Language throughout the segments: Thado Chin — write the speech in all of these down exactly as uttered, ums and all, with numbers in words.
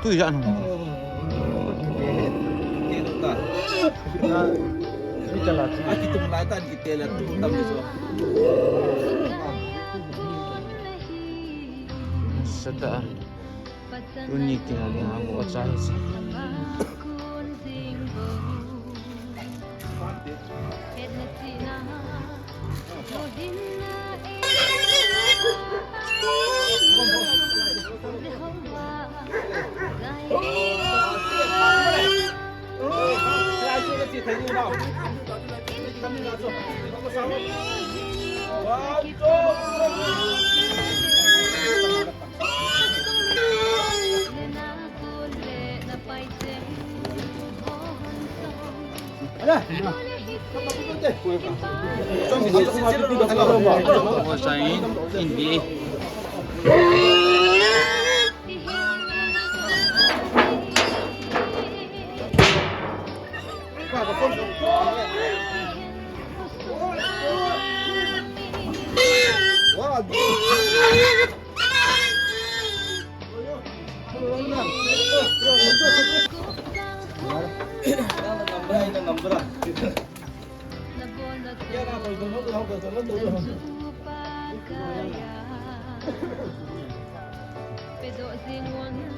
Tui jan hung. Ati tum lai tan kiti la tu tam ni so. Sata. Tuni kina ding a vohcha hi si.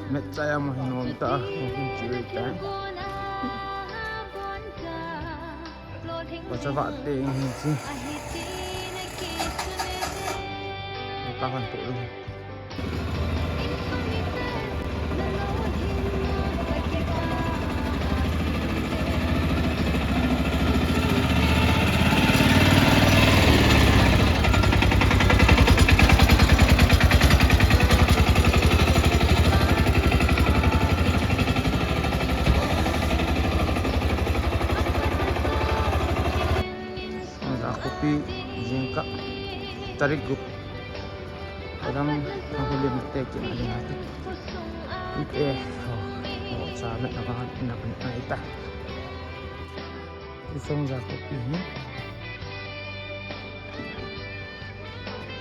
Met chaya mo hin om ta, mo hin chi ta. Ba cha va te hin chi. Ta han to lu. Jakopi jingkah tarik gup. Kadang ang hulim te kin ading ati. Ite, oh, oh, sa met na bang na bang na ita. Isong Jakopi hi.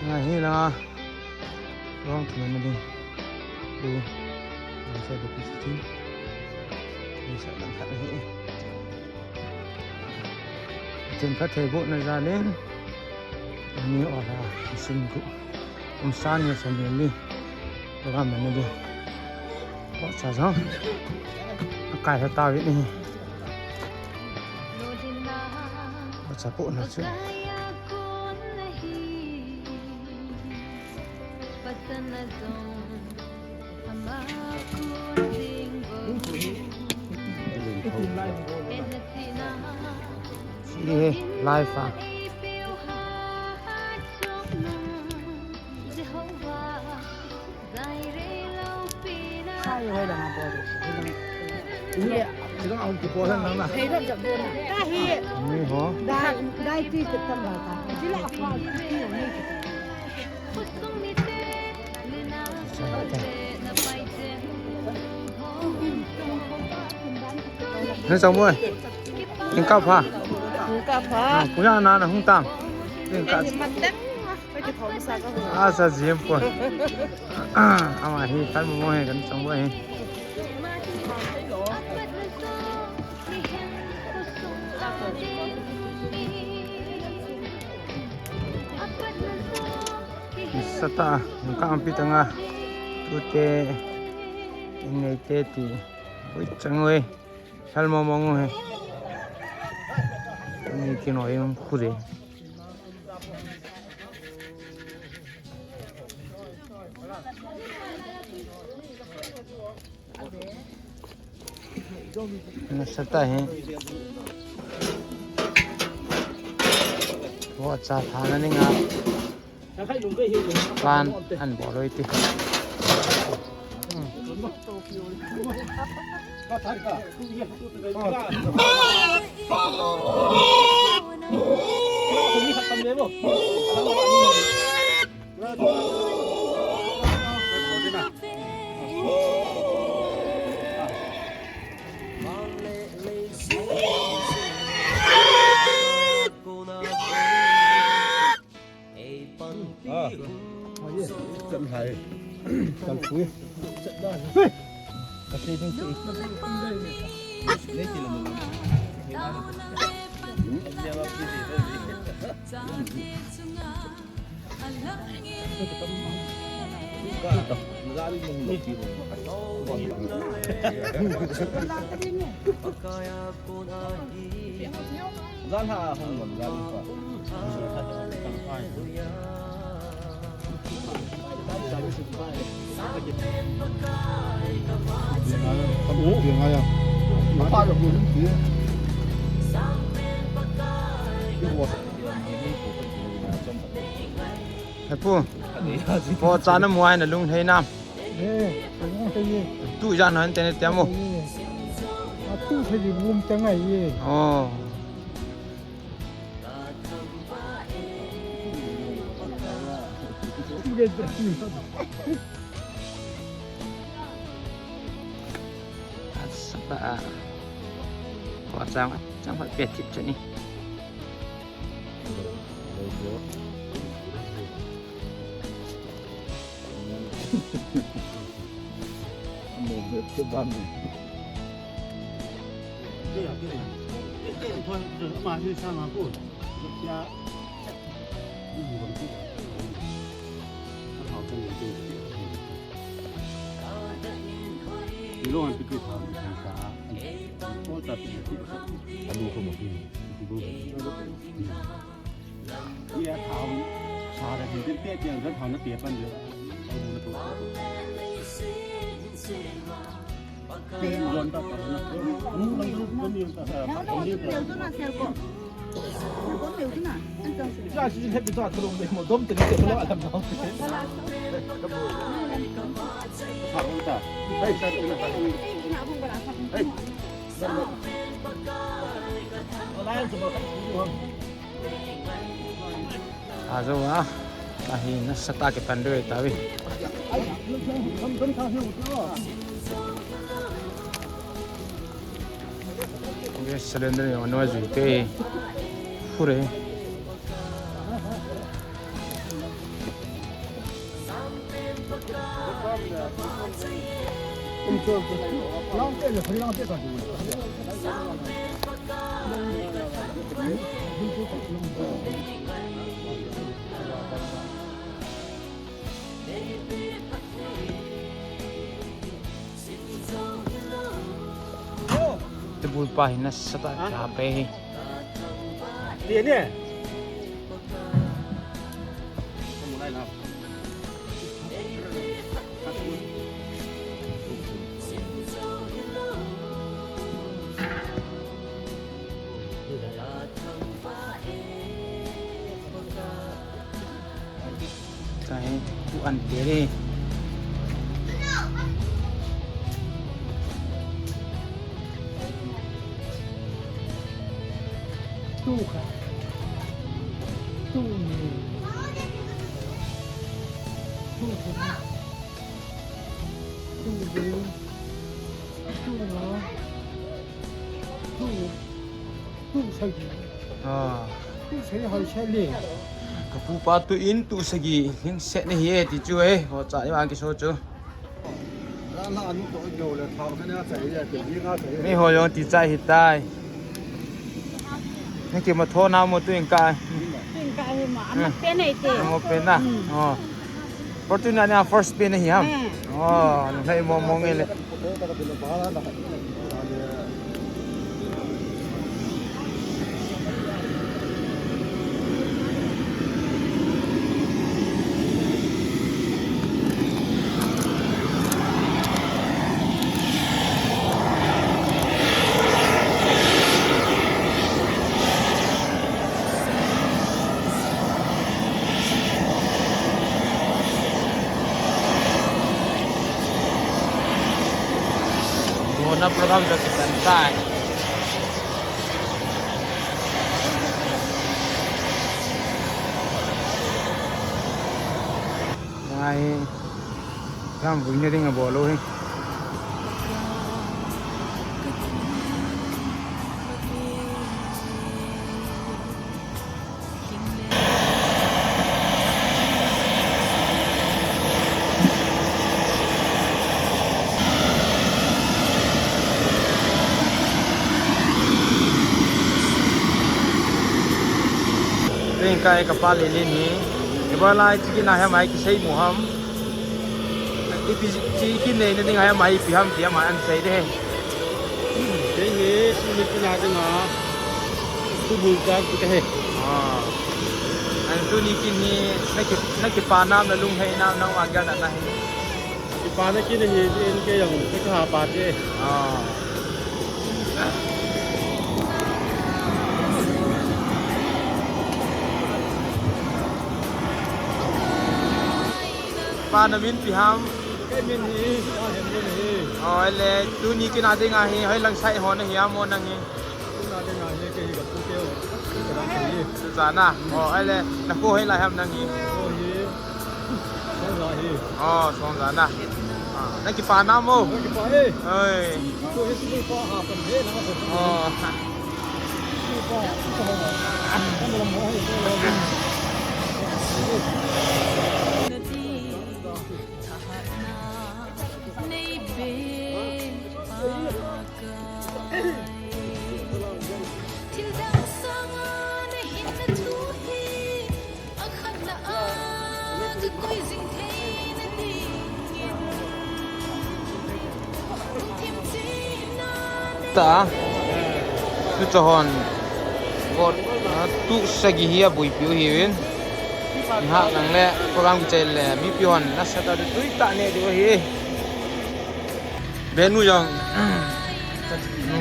Nga hi la. Rong tu na ding. Tu. Nga sa Jakopi si. Ni sa lang khat hi. Chen pha thei bo na ja len. Ni o la, sin ku. Um san ni san ni. Program na ni. Ko cha jong. Kai ha ta wi ni. Ko cha po na chu. Ye life ah. Ni ho. Dai, dai ti ke tam ba ta. Ni chong mo. Ni ka pha. Ni ka pha. Ku ya na na hung tam. Ni ka. Asa jiem po. Ama hi kan mo he kan chong bo he. Sata, ka ampi tanga. Tute, inei te ti. Ui, chang ui. Sal mo mo he. Ni kino yung kure. Nasata he. Vohcha thana ni nga. Pan an boloi ti. Kan hai. Kan pui. Hepu, po cha na muai na lung hei nam. Eh, ka lung hei. Tu jan han tene temo. Eh. A tu hei di lum ta ngai ye. Oh. Sapa a. Wa chang, chang phat pe thip chani. Ajo a, ahi nasatah a kipan deu tavi. Gas cylinder jong anoi jui te. Hure. Table pa hi nasatah a kipe hi. Tahi, tu an te re. Tu kha. Tu ni. Tu kha. Tu ni. Tu na. Tu. Tu sagi. Ah. Tu sagi hai sagi le. Ka pu pa tu in tu sagi hing set ni hi e ti chu e. Ho cha i ma ki so chu. Mi ho jong ti chai hitai. Ni ki ma tho na mo tu in ka. Tu in ka hi ma. Ama pe nei te. Ama pe na. Hmm. Oh. Fortuner ni a first pe na hi ham. Hmm. Oh, ni hai mo mo nge le. Bona program jo kitan tai. Ngai, ram vui ne ding a bol u hi. Kapa Lelen hi. Ibola chi kit na ham, ai kisei mu ham. Ipi chi kit nei na ding ham, ai ipi ham ti ham, an sei de. Kei hi, tuni kit na ding a. Tubul ta kit he. Ah. An tuni kit hi, na ki, na kipa nam, na lunghei nam, nangma gel na na hi. Kipa na kit hi, in kei jong, kei ka ha pa te. Ah. Pa, na min ipi ham? Kei min hi, Pa Hemlun hi. Oh, ele, tuni kit na ding a hi, hoilang side ho na hi ham o nang hi? Tuni kit na ding a hi, kei hi ka pu keu. Ka dang kei hi. Suzana. Oh, ele, na kho hoilai ham nang hi? Kho hi. Songza hi. Oh, Songza na. Ah, na kipa nam o? Na kipa e. Oi. Ko hi school pa ha pan he na ko. Oh. School pa. Ta, tu chahon. Got, ah, tu sagi hi abuipiu hiuvin. Nihah lang le, program kichai le, mipi hon nasatah a tui tah neh diu ahi. Benu jong,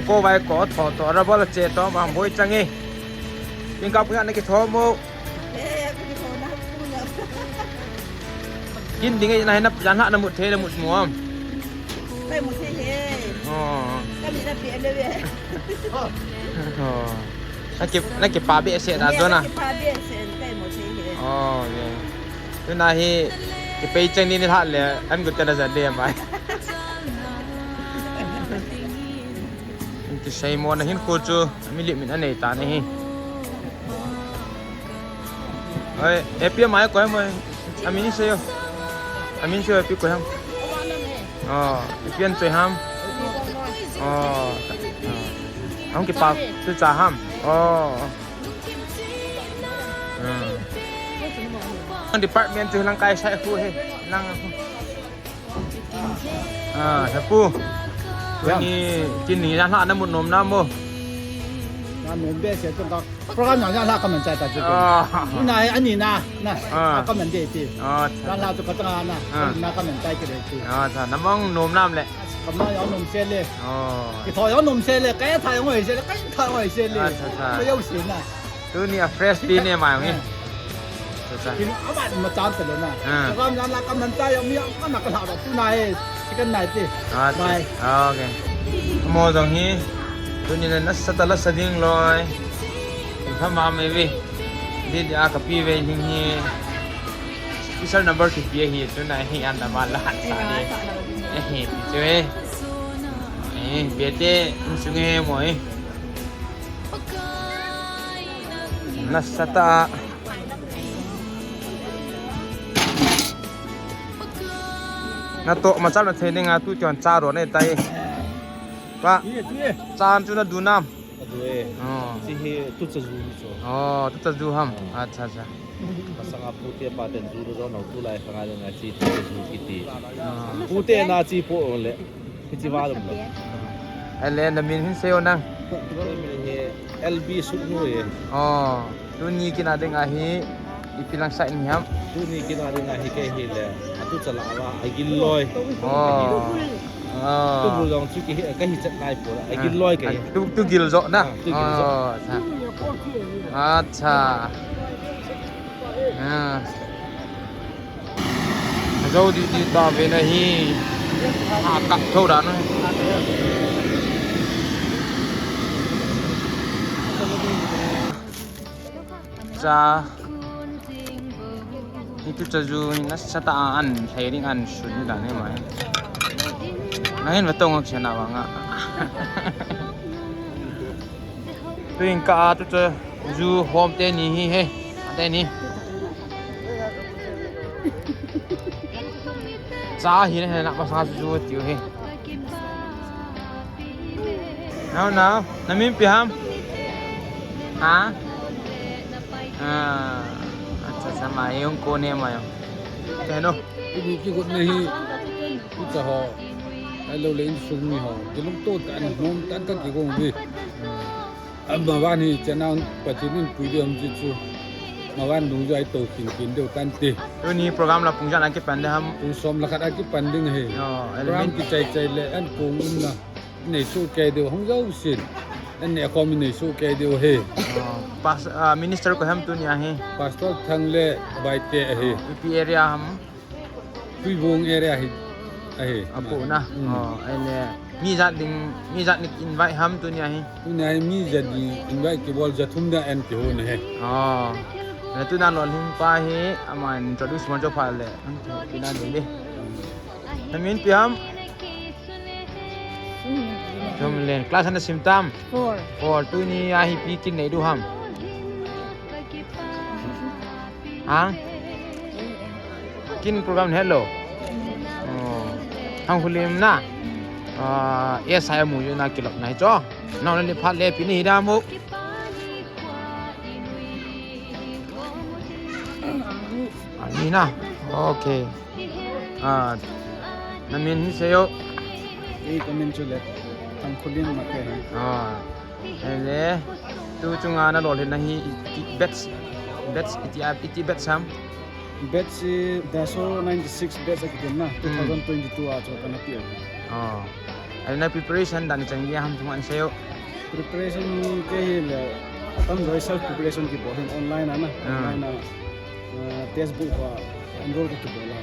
ko vai ko tho to, rabol che to, ma boi chang e. Kin ka punya na kithom o. Kin ding e na, na jan ha na mut the, na mut mo am. Kai mut the he. Oh. Kami na pe le ve. Oh. Na ki, na kipa behseh na jo na. Kipa behseh, kai mut the he. Oh, yeah. Tuna hi, kipei chang ni ni lhah le, an gu tena ja de mai. Kisei mo na hin khu chu, mi lim in anei ta na hi. Oi, ipi mai koi mo. Amin sei o. Amin sei o, ipi koi ham. Oh, ipi an choi ham. Oh. Hung kipa tu cha ham. Oh. Hmm. Department chu lang kai sai khu he. Lang. Ah, Hepu. Ya. Ni, kin ni, jan ha na mut nom na mo. Na nom behseh chu ka. Program na jan ha ka man chai ta chu. Ah. Ni na, ani na, na. Ah. Ka man de ti. Ah, cha. Jan ha chu ka tanga na. Ah. Na ka man chai ki de ti. Ah, cha. Na mong nom nam le. Ka ma ya nom se le. Oh. Ki tho ya nom se le, ka ya tha ya ngoi se le, ka ya tha ngoi se le. Ah, cha, cha. Ka ya u se na. Tuni a fresh ti ne mai ngi. Cha, cha. Kin a ba ma cham te lo na. Ah. Ka kam na na kam nan cha ya mi a na ka la ba tu na e. Chicken nai ti. Ah, bye. Ah, okay. Mo jong hi. Tuni na nasatah a la sa ding loi. Kin pha ma me ve. Di di a ka pi ve ding hi. Special number kipe hi, tuna hi an da ma la sa ni. Eh, hi, ti chu e. Eh, bete, in sung e mo e. Nasatah a. Na to, machal na thei ding a tu chon cha ro ne tai. Pa, chan chu na du nam. Adu e. Oh. Chi hi tucha ju hi chu. Oh, tucha ju ham. Oh. Acha, acha. Masanga pute paten ju lo jong nau tulai khanga jong a chi tucha ju kiti. Oh. Pute na chi po le. Hichi va lum lo. Ele na min hin sei o nang. Min hi L B Suknu e. Oh, tuni kit na ding a hi ipi lang sa in ham. Tuni kit na ding a hi kei hi le. Atu chala wa agil loi. Oh. Ah. Tu bu jong chu ki hi, ka hi chat lai po, a gin loi ka hi. Ah, tu, tu gil jo na. Ah, tu gil jo. Oh, acha. Acha. Ah. Jou di di ta ve na hi. Ah, ka tho da na. Cha. Hichu cha ju hi nasatah a an lhei ding an sun dan hi mai. Nangin va tong ak chena vanga. Tuin ka a tu cha ju hom te ni hi he. Te ni. Cha hi na he na masa ju tiu hi. Nau, nau, na min ipi ham? Ha? Ah. Sama yung kone mayo. Kaya no? Ini kigot na hi. Kita ho. Hello, le insung mi ho. Kilung to tan, nom tan ka kigong bi. Ama van hi channel pa chinin pui di ham ji chu. Ma van lung jai to kin kin deu tan te. Tuni program la pung jan a kipan de ham. Pung som la khat a kipan ding he. Oh, program element ki chai chai le an pung um na. Nei su kei deu hong jau sin. An ne khom nei su kei deu he. Oh, pas, ah, minister ko ham tuni a he. Pastor Thang le Baite a he. Ipi area ham. Tuibong area hi, ahi. Apu na. Mm. Oh, ene. Mi jat ding, mi jat ni invite ham tuni ahi. Tuni ahi mi jat ni invite kibol ja thum da en kihon ahi. Oh. Na tuna lolhing pa hi, aman introduce mo jo pha le. Pina ding di. Na min ipi ham? Thum len. Class na sim tam? Four. Four. Tuni ahi pi kin nei du ham. Ang? Kin program hello. Oh. Hang hulim na. Ah, yes, saya mu yun na kilok na hicho. Na ni phat le pi ni da mu. Ani na. Okay. Ah, na min hi seyo. Ei, ka min chu le. Thang Khulim Mate. Ah. Ele, tu chunga na lolhin na hi iti batch, batch iti a, iti batch ham? Batch si Daso ninety-six batch a kitin na, Hmm. two thousand twenty-two a chu kana pi. Oh. Ele na preparation dan chang ya ham thum an seyo. Preparation ke hi le, atam joi self preparation kibol hin online a na, Ah. Online a, ah, textbook a enroll ka kibol a.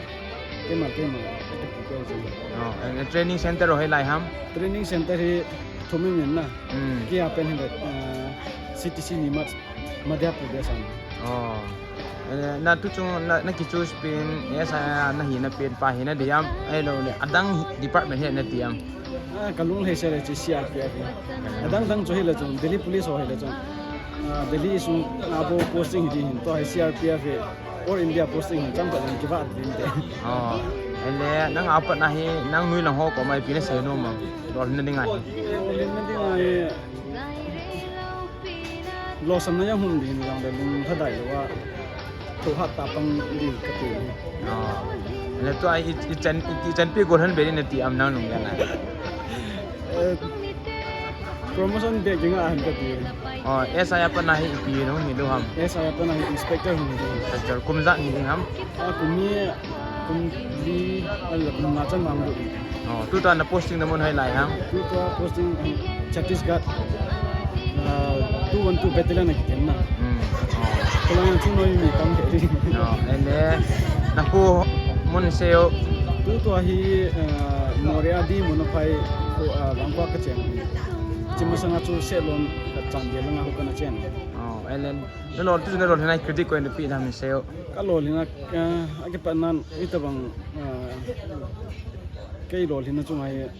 Keima, keima, ka prepare jin. Oh, and training center ho hi lai ham? Training center hi thum in na. Hmm. Kia pen hin, ah, C T C Nimat, Madhya Pradesh a. Oh. Eh, na tu chung na, na ki choose pen, yes, ah, na hi na pen pa hi na diam. Ai lo le, adang department hi na diam. Ah, ka lunglhai se le chu C R P F. Adang dang chu hi le chung, Delhi Police ho hi le chung. Ah, Delhi sung a bo posting hi ding hin, tua hi C R P F hi, All India posting hin, chang ka ding kiva ding te. Oh, ele, nang apat na hi, nang nui lang ho ko mai pi na sei nom ma. Lolhin na ding a hi. Lolhin na ding a hi. Losam na jong hung ding jong le lung thadai lou a. Thu hat ta pang ding ka ti. Oh. Le tua i, i chan, i, i chan pi gol han be ni ti am nang nung le na. Eh, promotion be jing a han ka ti. Oh, S I a pat na hi ipi nung hi lou ham? S I a pat na hi inspector hung hi lou. Inspector kum ja ni ding ham? A kum ni Kum li, ala kum nga chan vang du. Oh, tu ta na posting na mun hai lai ham? Tu ta posting, um, Chhattisgarh, uh, two one two battalion na kitin na. Hmm. Oh. Kulang yang chung noi mi kam ke ri. Oh, and then, na khu mun seyo. Tu ta hi, uh, Moreh a di mun phai khu, uh, Vangkwa ka cheng. Chi masanga chu Sehlon ka chang dia langa khu kana chen. Oh, and then, na lolhin, na lolhin na critic ko en pi na mi seyo. Ka lolhin na, uh, a kipat nan, Hitabang, ah, kei lolhinna chunga hi,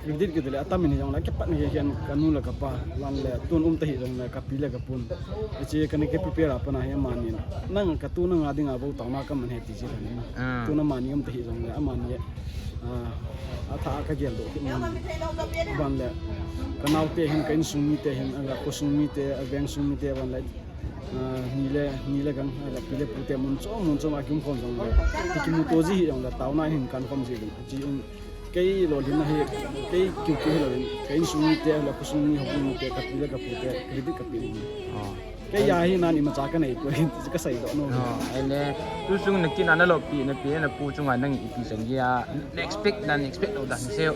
credit kiti le, atam in hi jong le, kipatna hi kei ka nu le ka pa, van le, tun um ta hi jong le, ka pi le ka pun. Hiche kana ki prepare a pat na hi amani. Nang ka tu nang a dinga bou taona ka man ahi ti chi le. Ah. Tun amani um ta hi jong le, amani, ah, atha a ka gel doh kit man. Van le, ka nao te hin, ka insung mi te hin, a la khosung mi te, a veng sung mi te, van le, Ah, ni le, ni le gang, ah, pi le pu te mun chom, mun chom a kium khom jong le. Ki kimu to ji hi jong le, taona in hin kan khom ji le. Chi in, kei lolhinna hi, kei kiu kiu hi lou in, kei insung mi te, la khosung mi, houbung mi te, ka pi le ka pu te, credit ka pe ni. Oh. Kei a hi nan imacha ka nei poi, ka sei doh nom. Oh, ele, tu chung na kin a na lopi, na pi, na pu chunga nang ipi chan gei a, na expect, na expect lou dan seyo.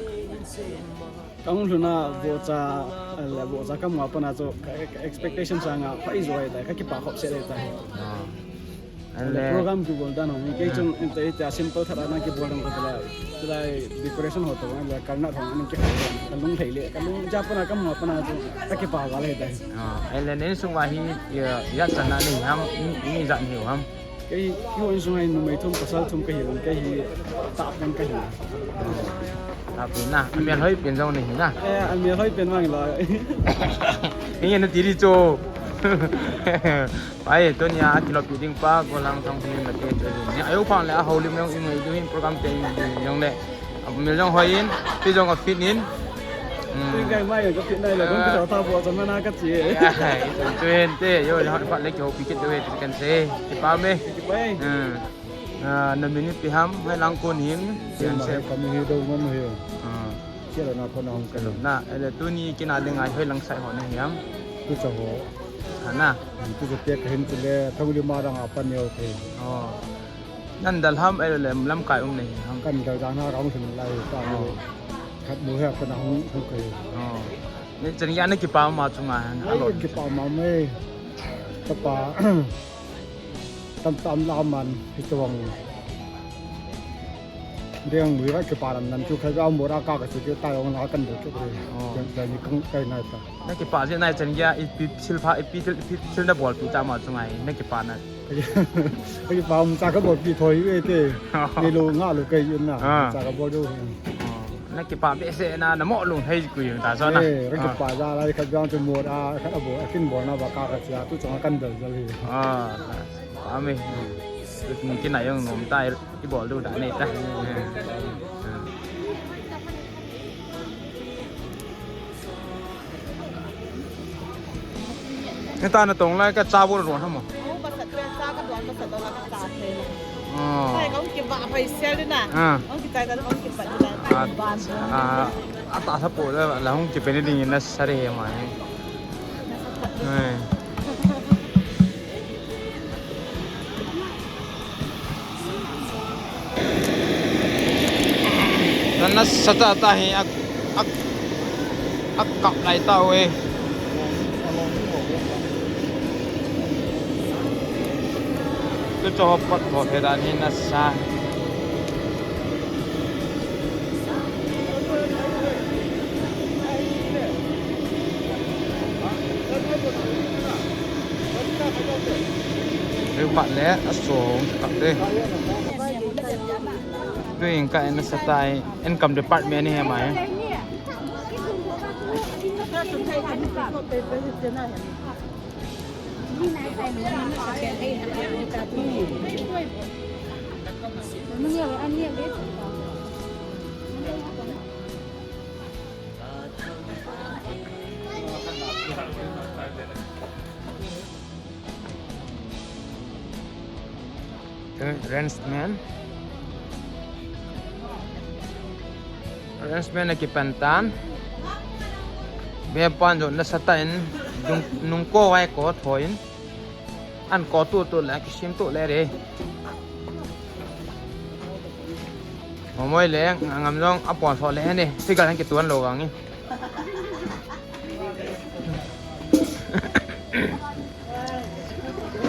Ka hung lhun a vohcha, eh, le vohcha ka mu a pat na chu, ka, ka expectation sanga hoi jo ahi tai, ka kipa khop set ahi tai. Ah. Le, le program kibol dan ho, kei chun, ah, inte, inte simple tah a na kibol dan ko tala, tala decoration ho to, le karna ho, ani ki, ka lunglhai le, ka lung ja pat na ka mu a pat na chu, ka kipa val ahi tai. Ah, le nen sung va hi, ya, ya chan na ni ham, ni, ni ja ni ham. Kei, keiho insung a hin numei thum, pasal thum kahi uvin, kei hi tahpen kahi. Tahpen na, amel hoi pen jong nahi na. Eh, amel hoi pen vang lo. Nge nati di chu. Ai, tunia kilopi ding pa, gollhang thong hin mate chu hin. Ni ayo phang le, ahoulim jong i ngei diu hin program te i ngei diu jong le. Amel jong hoi in, pi jong a fit in. Tui kai mai ka pit nai lo, kon ka tha bo cha mana ka chi. Ai, tun tun te, yo, ha, phat le kihoupi kit diu ve, ti kan sei. Kipa me. Kipa e. Hmm. Ah, na minute pi ham, hoilang kon hin. Sima, tian se. Hai kami hi do ngam hi. Ah. Kilo na ko na hong kilo. Na, ele tuni kina le ngai hoilang sai ho na hi ham. Tu cha ho. Ha na. Tu cha pia ka hin tu le, thong di ma dang a pan neo te. Oh. Nan dal ham, ele le lamkai um na hi ham. Kan dal dang na ka hong thim lai ta. Oh. Khat mu he ko na hong hong kai. Oh. Ni chan ya na kipa ma chunga. Ai, alon. Kipa ma me. Tapa. Tam tam la man, hi tawang. Deng mui ra kipa lam nan chu khai ga mo ra ka ka chu ta yong la kan do chu. Oh. Kan da ni kang kai nai ta. Na kipa je nai chan ya i pi sil pha i pi til pi til na bol pi ta ma chu ngai na kipa na. Kipa um cha ka bol pi thoi ve te. Ni lo nga lo kai yun na. Ah. Cha ka bol do. Oh. Na kipa behseh na, na mo lung hei kui ta so na. Eh, ka kipa ja lai khat jang chu mo a, khat a bo, a kin bol na ba ka ka chia, tu chang kan dal dal hi. Ah, pa me. Tu kin a jong nom ta, i bol diu da nei ta. Ni ta na tong lai ka cha bol ro ha mo. Oh, ba sa ka cha ka don ba sa don la ka cha thei. Oh. Sai ka hung kiba phai sel na. Ah. Hung kichai ka hung kiba na. Ah, ban. Ah, a ta sa po la, la hung kipe ni ding na sa re ma ni. Ai. Na nasa ta ta hi ak, ak, ak kap lai ta we. Tu cho pat ho the dan hi nasa. Riu pat le a song kap de. Doing ka en sa tai, income department ni he mai. Arrangement. Arrangement akipan tan. Be pan jo nasa ta in, nung ko vai ko thoin. An ko tu tu le, kisim tu le re. Momoi le, ngam jong a pon so le ne. Sigal han kituan lo gang in.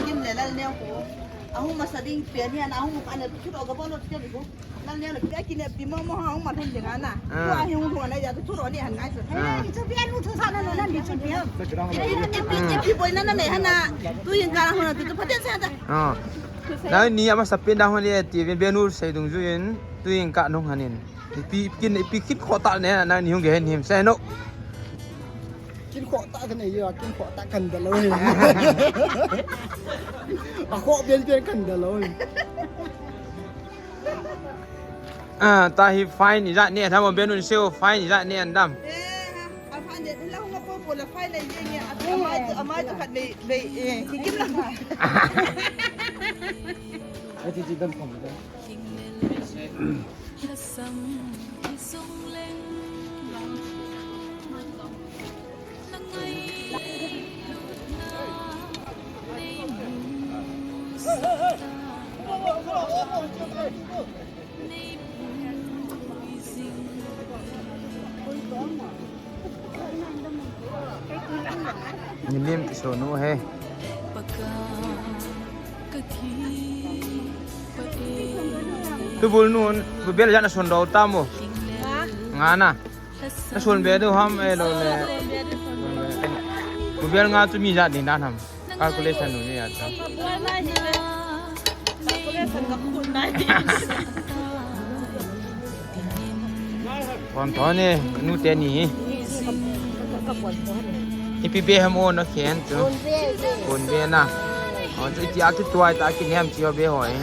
Kim le lal neo ko. Ahung masa ding pia ni ana ahung ana tu tu ga bolo tu ko. Lal neo le pia kine pi mo mo ahung ma thon ding ana. Ah. Ko ahung thon na ya tu tu ni han ngai so. Ah. Ni chu pia nu thu sa na na ni chu pia. Ni ni pi ni pi boi na na me hana. Tu yin ka hon tu tu phaten sa ta. Ah. Na ni ama sapin da hon ni ti ben benu sei dung ju yin. Tu yin ka nung hanin. Ipi kin, ipi kin kho ta ne, na ni hung ge hen him se no. Kin kho ta kan ei, kin kho ta kan da lo. A kho bien bien kan da lo. Ah, ta hi fine ijat ne, tham ben un seo fine ijat ne an dam. Eh, a fine de, la hung po po la fine le ye ye, a mai, a mai to khat le, le, eh, ki kim la. Ai ti ti dam khom. Nilim kiso nu he. Tubul nun, bu bel jana son do tamo. Nga na. Na son be do ham e lo le. Bu bel nga tu mi ja din dan ham. Calculation nu ni ya ta. Kon thon ni, nu te ni. Ipi be ham o na khen tu. Kon be na. O tu iti aki tuai ta ki nem ti o be hoi.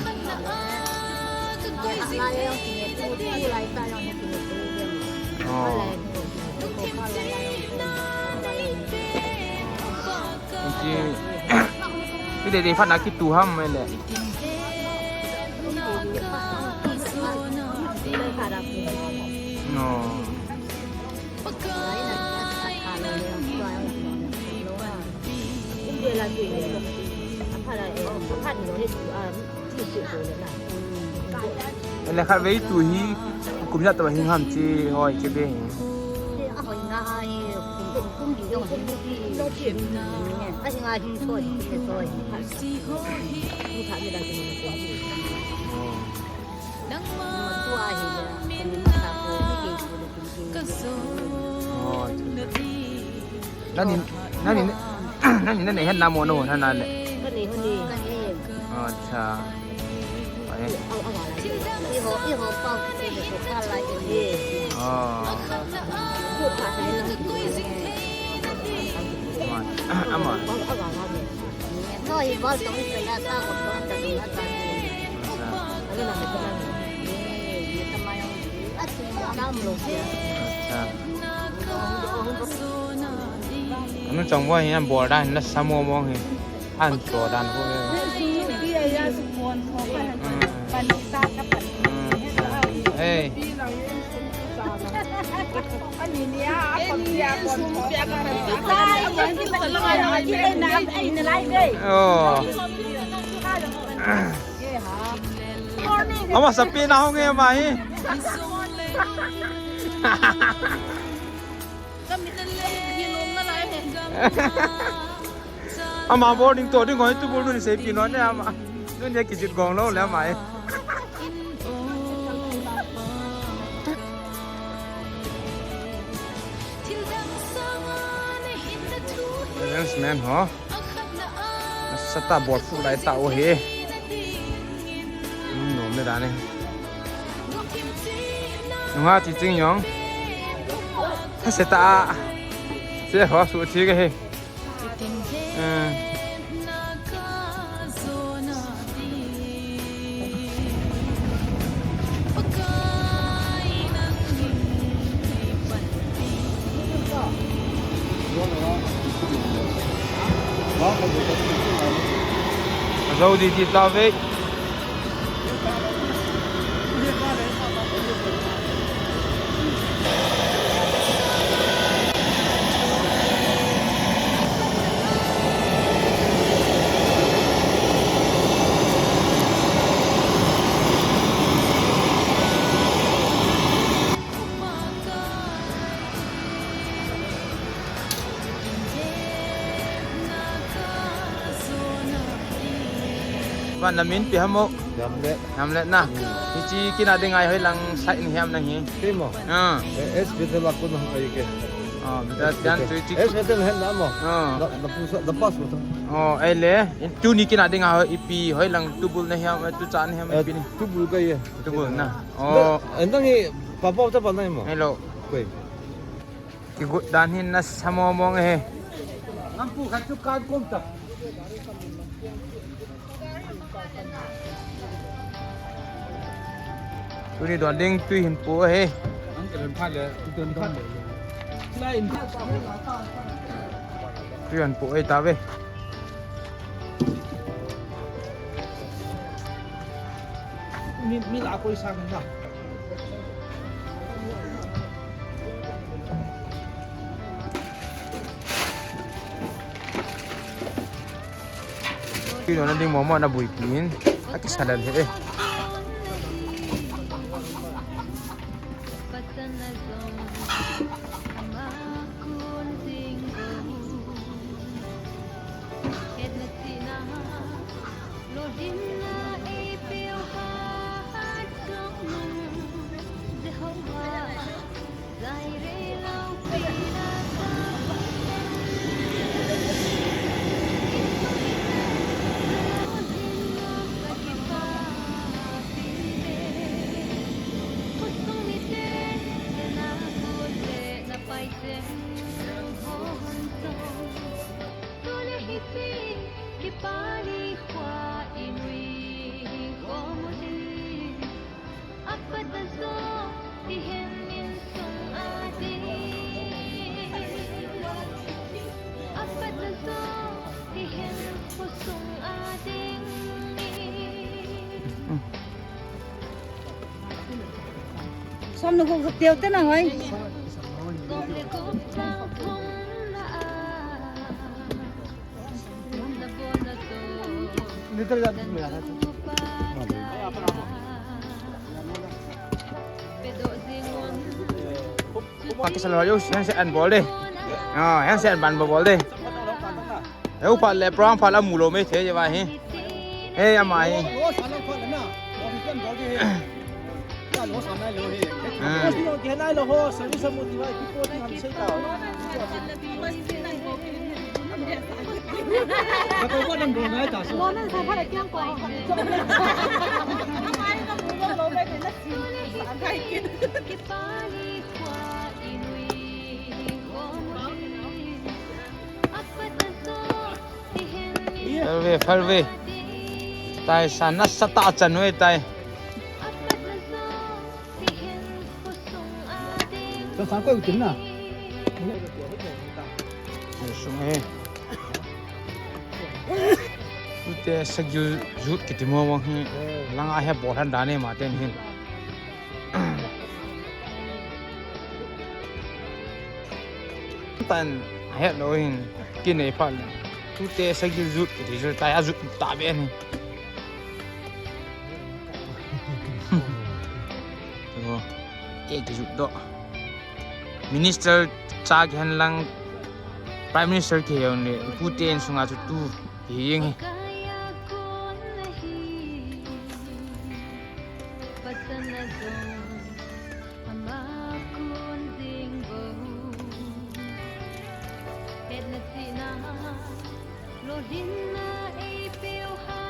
Oh. Chi, chi dei dei phat na kitu ham mai le. No. Ele khat vei tu hi kum ijat tobang hing ham chi hoi che be hi. Oh. Oh, acha. Nani, nani, nani, nani het na mo no, nana le. Kani honi. Acha. Ai. Oh. Ama. Ama. Acha. Acha. Anu chang bo hi an bol dan na samo mo hi. An to dan ko. Hmm. Hmm. Hey. Oh. Ama sapi na hong e mai. Ama boarding to ding hoi tu bol nun seipi non le ama. Nun ya kijit gong lou le ama e. Arrangement ho. Sata bol fu lai ta o he. Hmm, nom le dan e. Nunga chi ching yong. Seta. Se ho su chi ke he. Zo di di ta ve. Van, na min ipi ham o? Hamlet. Hamlet na. Hmm. Hiche kina ding a hi hoilang side ni ham nang hi? Kei mo? Ah. Eh, S Bethel a kon hung ahi ke. Ah, Bethel, S Bethel. Jan tu hiche. S Bethel hen na mo? Ah. Na, na pusa, na pas mo ta. Oh, ahile. Tuni kina ding a hi ipi hoilang tubul na ham, eh, tuchan na ham, eh, ipi ni? Tubul ka ye. Tubul na. Oh. Na, eh, nang hi papa ta pa na mo? Hello. Koi. Kigot dan hin nasa mo mong e. Nang pu khat chu kan kom ta. Tuni don ding tui hin po e. Tui hin po e ta ve. Mi, mi la koi sang na. Tui don ding mo mo na bui kin. Aki salan he. Som le gup teu te na hoi. Pakisal ho yo, handshake an bol de. Ah, handshake an ban bol de. He, u phat le program phat la mu lou mai thei je va hi. He, ama hi. Hmm. Fal ve, fal ve. Tai sa nasatah a chan ve tai. Sung e. Tute sagil jut kiti mo mo hi. Langa he bol han dan e ma ten hin. Tan het lou hin kinei phat le. Tute sagil jut kiti jut tai a jut ta be ni. Tuho. Ke kijut doh. Minister cha kihen lang Prime Minister kihe jong le tute insunga chu tu kihe jeng hi. Ama kun ding bou. Hetna chihna, lolhinna eipeu ha,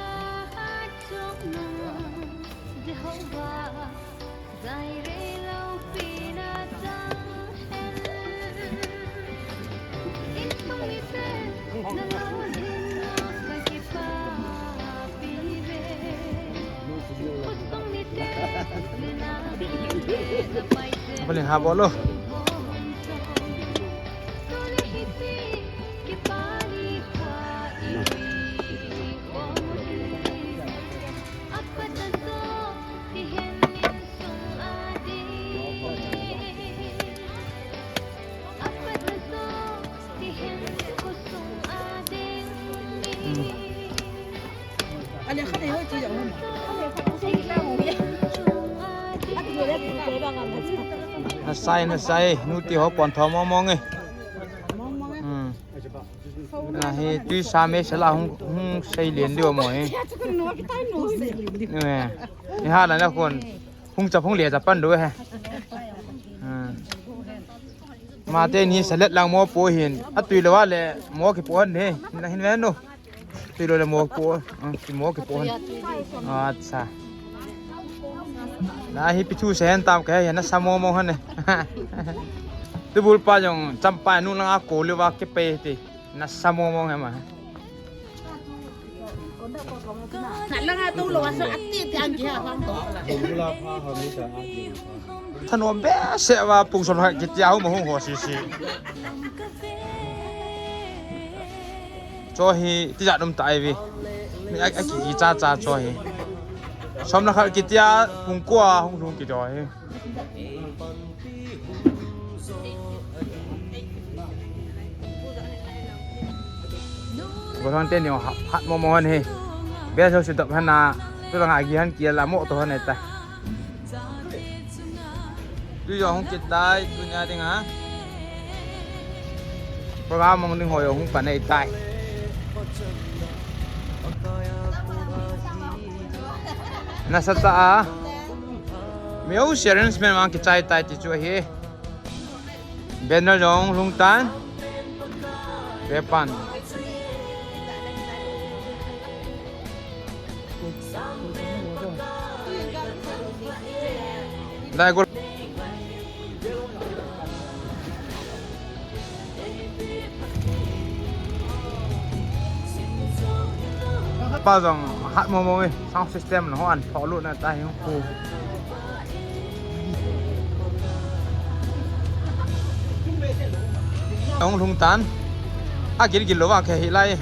ha chokna. Jehovah, Jireh loupina chang hen. Insung mite, nalolhinna kakipapi ve. Khosung mite, nina kipe na pai che. Bali ha bolo. Nasai, nasai, nuti ho pon tho mong mong e. Hmm. Na hi tuisa me sela hung, hung sei lien diu mo hi. Ni ha la na kon hung chap hung le chap pan do he. Hmm. Ma te ni salet lang mo po hin. Atui lo wa le mo ki po han he. Na hin ve no. Tui lo le mo po. Hmm, ki mo ki po han. Acha. Na hi pithu se hen tam ka he na sa mo mo han ne. Tu bul pa jong cham pa nu lang a ko le wa ke pe te. Nasa mong mong em a. Thanom behseh uva pung som le khat kiti a hung hung ho sisi. Cho hi tijat um ta ai vi. Mi a, a ki, ki cha cha cho hi. Som le khat kiti a pung ko a hung lhung kiti ho hi. Gollhang teni hat mo mo han hi. Best of sitop han na. Tu langa gi han kia la mo to han ta. Tu jong hung kit tai, tunia ding a. Program mong ding ho jong hung pan ei tai. Nasa ta a. Mi ho si arrangement mang kichai tai ti chu ahi. Banner jong lhung tan. Ve pan. Dai gol. Pa jong hat mo mo e, sound system na ho an tho lut na ta hi hu. Hung lhung tan. A gil gil lou va khe hi lai.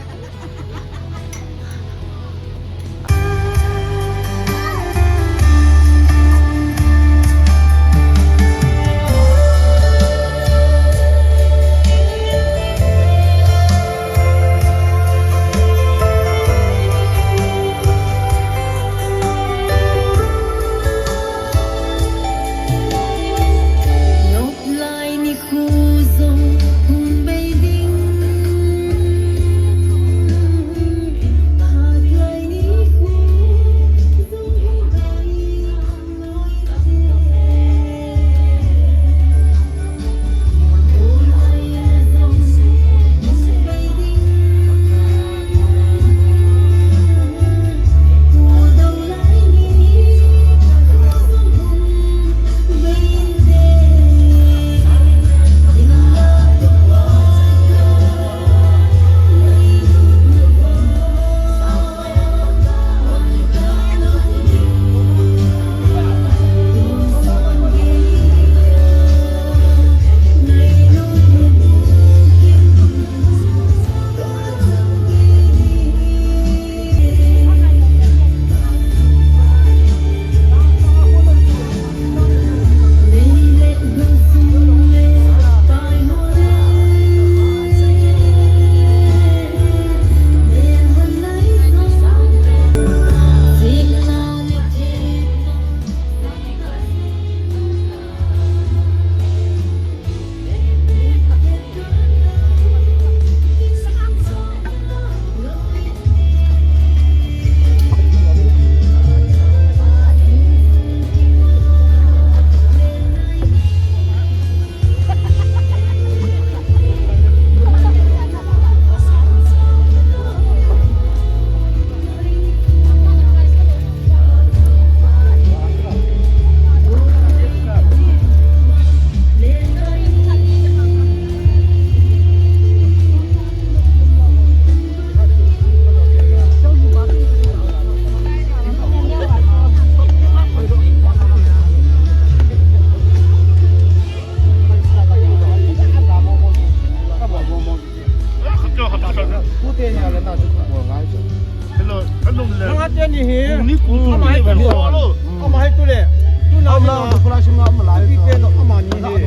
Pi te no ama ni hi.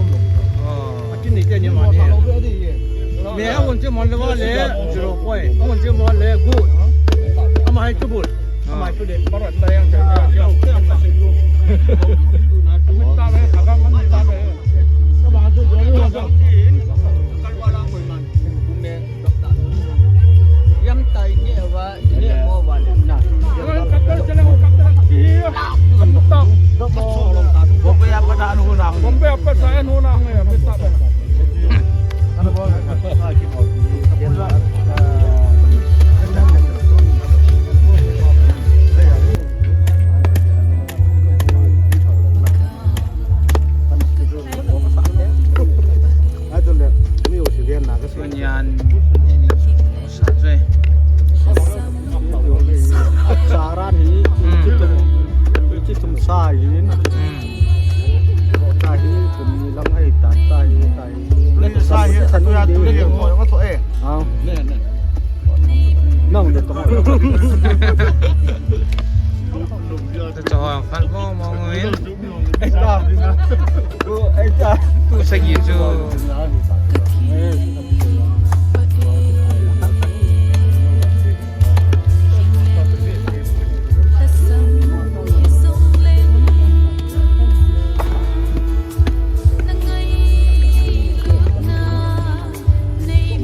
Oh. Akin ni te ni ama ni. Me a won che mon le wa le, zero point. A won che mon le, good. Ama hai tu bul. Ama hai tu de. Barat ta yang. Yam tai nge wa, nge mo wa le na. Bombay apa sa anu na. Bombay apa sa anu na. Yan, sa joi. Sa ran hi, hmm, chi tum, chi tum sa hin. Hmm. Sa hi, tum ni lang ai ta, sa hi, sa hi. Sa hi, sa hi, sa hi, sa hi. Au. Nang de tong. Te cho hoi ang phat mo mo ngui. Ai ta. Ai ta. Tu sagi chu.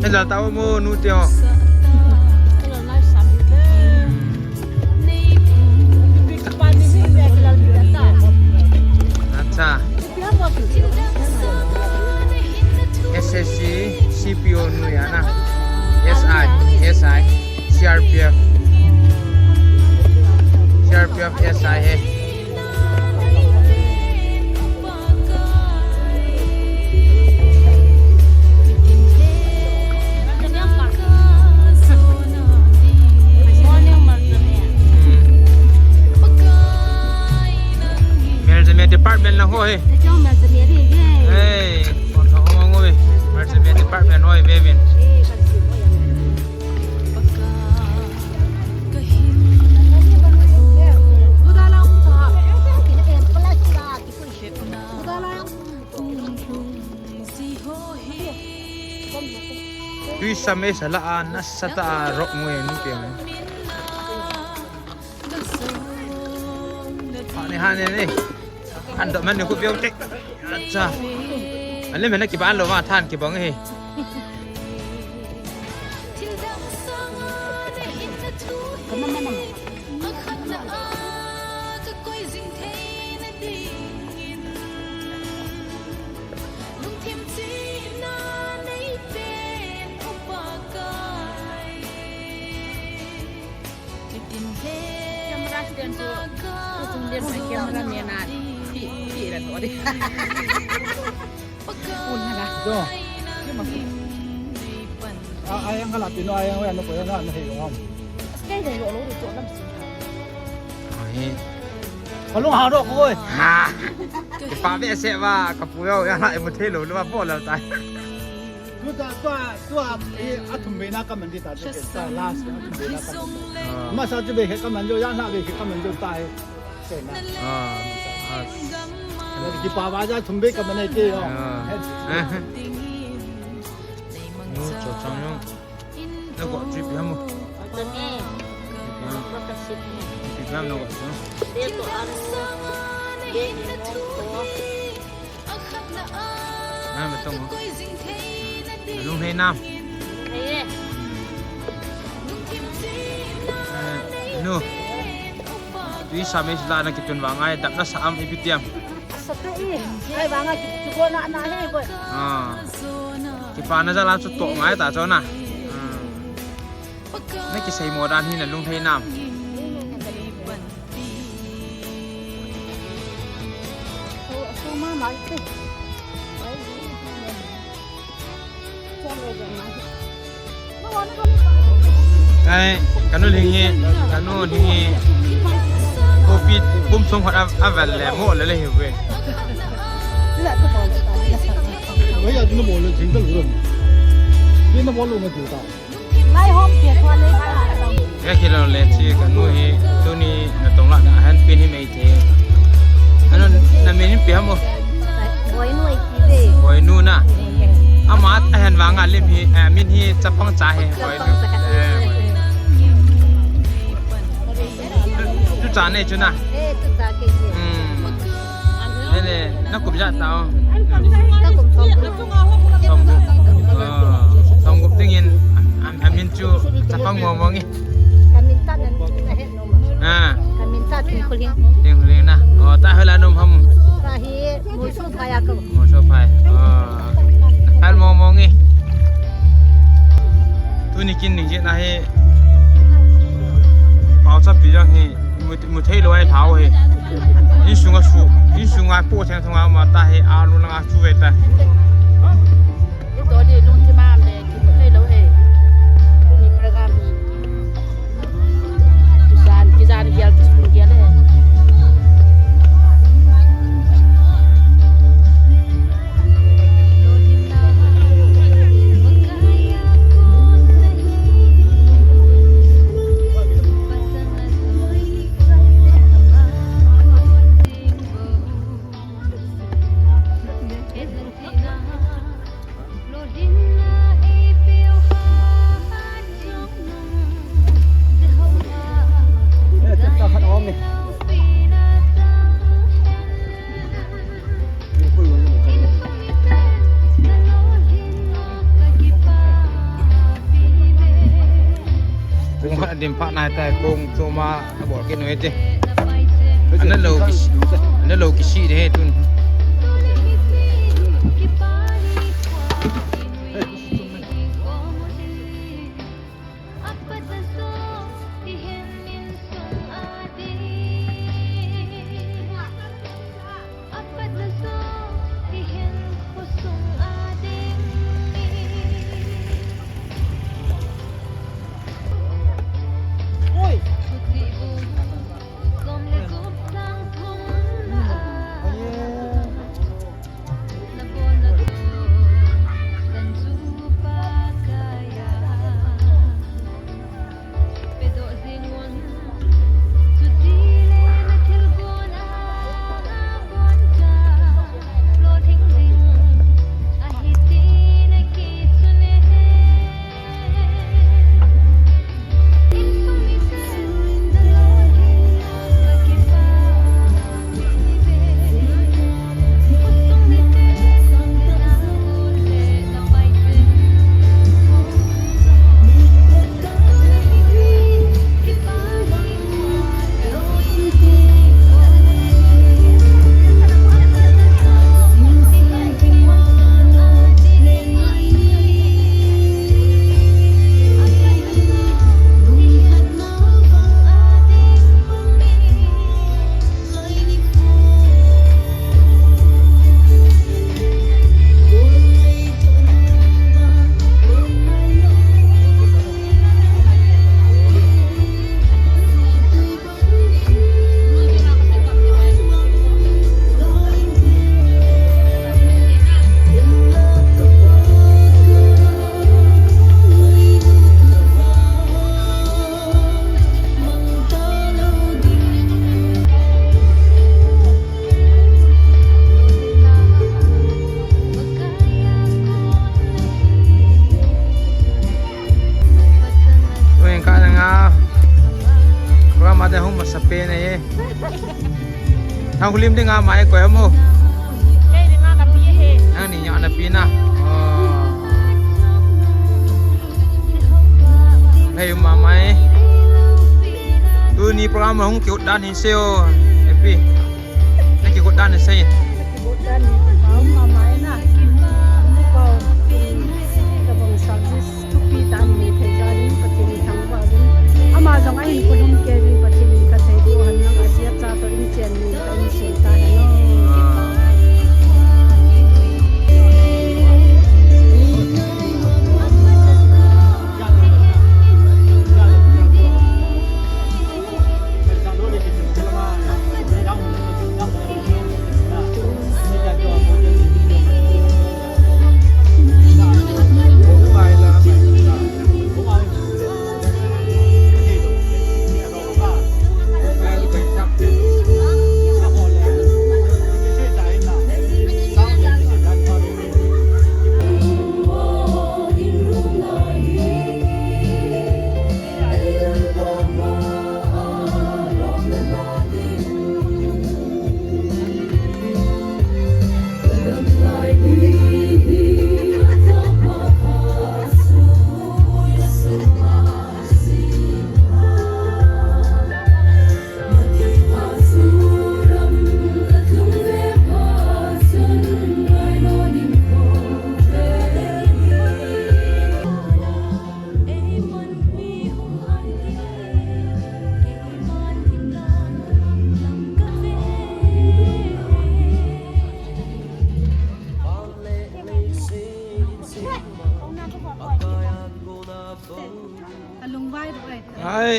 Hello, tao mo nu teo. Acha. S S C, C P O nu ya na. S I, S I, C R P F. C R P F S I hai. Mel jeme department lang ho he. Hey, kon thong ho ngui. Mel jeme department ho he, Bevin. Tui sam e sala a nasa ta a rock ngui ni ke. Hani hani ni. An do man ni ku biau tek. Acha. An le men na ki ban lo ma than ki bang he. Camera stand chu, chu chen le mai camera man a, ti, ti la to di. Un na la. Jo. A, ayang kala pino, ayang wa no ko ya na, na he yo ham. Sky dai lo lo to lam si. Ai. Ka lung ha ro ko oi. Ha. Ki pa be se wa, ka pu yo ya na e mo the lo lo wa po la tai. Tua, tua, tua, eh, a thum be na ka man di ta, tua, tua last, a thum be na ka man di. Ah. Masa chu be he ka man jo, yang na be he ka man jo ta he. Sei na. Ah, ah. Ki pa ba ja thum be ka man ke yo. Ah. Nu cho chang yo. Na ko trip ya mo. Ka ni. Ka ka sip ni. Trip ya na ko. Be to an. Be ni mo ko. Na, ma tong. Lung hei nam. Hei e. Eh, nu. Tui sam e sila na kitun vang ai, dap na sa am ipi tiam. Sa te i. Ai vang ai, ki, ki ko na na hei ko. Ah. Ki pa na jala chu to ngai ta cho na. Ah. Na kisei mo dan hi na lung hei nam. Ai, ka nu Ling hi, ka nu Ling hi. Kopi pum sung khat a, a vel le mo le le hi ve. Wei a tu na mo le jing ka lu ro. Ni na mo lu ma tu ta. Lai hom ke thua le ka la. Ya ki lo le chi ka nu hi tuni na tong la na han pin hi mei the. Ano Na min ipi ham o? Boinu iti ve. Boinu na. Ama ahin vanga lim hi, eh, min hi chapang cha hi. Boinu. Chapang cha khat. Eh, Boinu. Tu, tu cha nei chu na. Eh, tu cha kei chu. Hmm. Nei, nei, na kum ijat tao. Ka kum som. Som. Ah, som gup dingin, am, am, amin chu chapang mong mong e. Ka min tah nan, na het nom a. Ah. Ka min tah Thingkhuling. Thingkhuling na. Oh, tah hoilai nom ham? Ka hi Molsophai a ka. Molsophai. Oh. Hal mong mong e. Tuni kin ning jeh na hi. Paocha pi jang hi. Mu, mu thei lou ahi thao hi. Insunga su, insunga po theng thong a ma ta hi, a lu langa chu ve ta. Ito di lung ti mam le, kimu thei lou hi. Tuni program hi. Kijan, kijan gel, kisun gel hi. Kong khat a dim phat nai tai, kong choma a bol kit noi te. Ana lou kisi, ana lou kisi de he tun. Wen ka na nga. Program a de hung masa pen e. Thang hulim ding a mai koi mo. Kei ding a ka pi he. Nang ni nya na pi na. Oh. Hei, ma mai. Tuni program hung kiu dan hin seo. Epi. Na kiu dan hin sei. Kiu dan hin pau ma mai na. Pau. Ka bang service. Thupi tah in nei thei jal in Pathen in thangvah uvin. Ama jong ahin pulhum kei uvin Pathen in phatthei boh hen lang, ajiat cha toh in chen in ka in chen ta hen.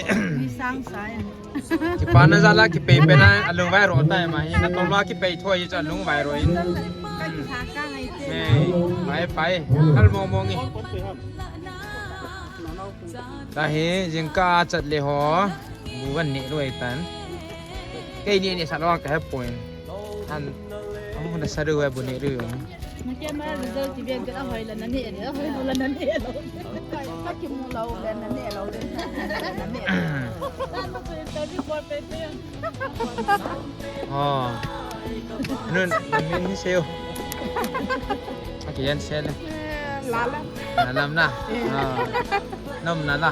Ni sang sai. Kipana jal a kipei pen a, alung vai ro tai ama hi, natom lou a kipei thoi chu alung vai ro in. Ka kisa ka ngai te. He, pai, pai. Kal mong mong e. Tahi, jingkah a chat le ho. Bu van ne lou e tan. Kei ni ni sa lou ka he point. An, amu na sa ru e bu ne ru. Na ke ma result ti bian ka hoi la na ne, hoi la na ne lou. Ka kimu lou le na ne lou le. Na ne. Oh. Nun, na min hi seo. Aki yan sele. Lalam. Lalam na. Oh. Nom na la.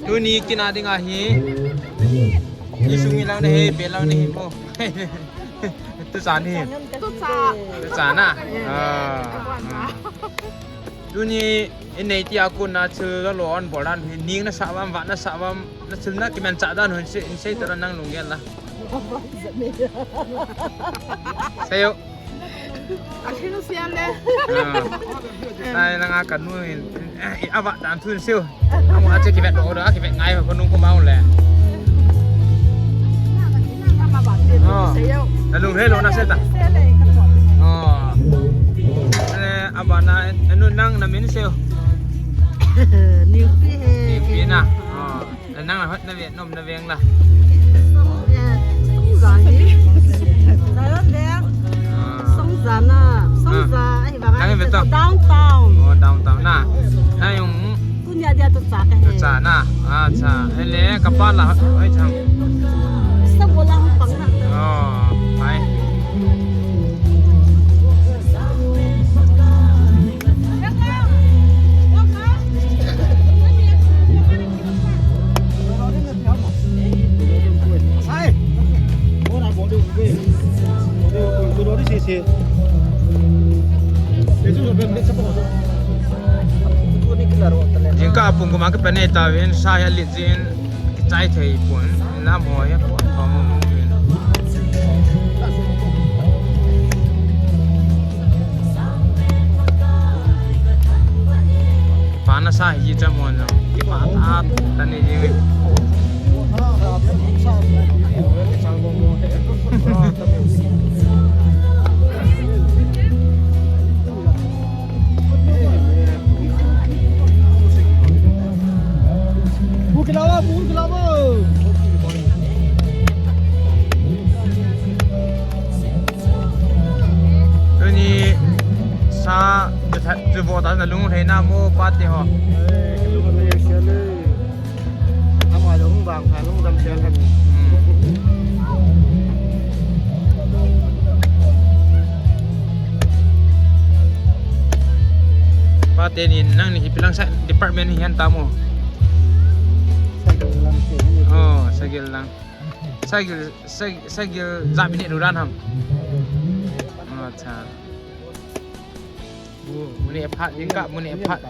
Tuni kina ding ahi. Isung ilang na he, belang na he mo. Tu sa ni. Tu sa. Tu sa na. Ah. Ah. Tuni in nei ti a kon na thil lo lo an bol dan hi ning na sa vam, va na sa vam, na thil na kiman cha dan hun se, in sei ta nang lunggel la. Sei o. A thil siam le. Ah. Nai na nga ka nu in, eh, a va dan thun siu. Amu a che kivet lo do, a kivet ngai ko nung ko mau le. Oh. Sei o. Na lung he lo na se ta. Oh. Eh, a ba na, anu nang na min seo. Niupi he. Niupi na. Oh. Nang na hot na ve, nom na veng la. Song, eh, song za ni. Za lo le. Ah. Song za na. Song za. Ah. Ai, ba ga. Nang ve to. Downtown. Oh, downtown na. Na yung Tunia dia tu cha ka he. Tu cha na. Acha. Hele, kapa la. Oi, chang. Sa bola hung pang na. Oh, pai. Hai. Ora bodu. Bodu, bodu, bodu, si, si. Jingkah a pung kuma kipan nei tauvin, sa hi alet jin, kichai thei pon, lam ho hi apon thom uvin. Pana sa hi cha mon jong, kipa tha ta ni jing. Tuni sa chu vo ta na lung hei na mo pa te ho. Ama lung bang kha lung dam sia khan. Hmm. Pa te ni nang ni ipi lang sa department hi han ta mo. Sagil lang se. Oh, sagil lang. Sagil, sag-, sagil jam ni lu dan ham. Acha. Bu, muni phat, jingkah muni phat.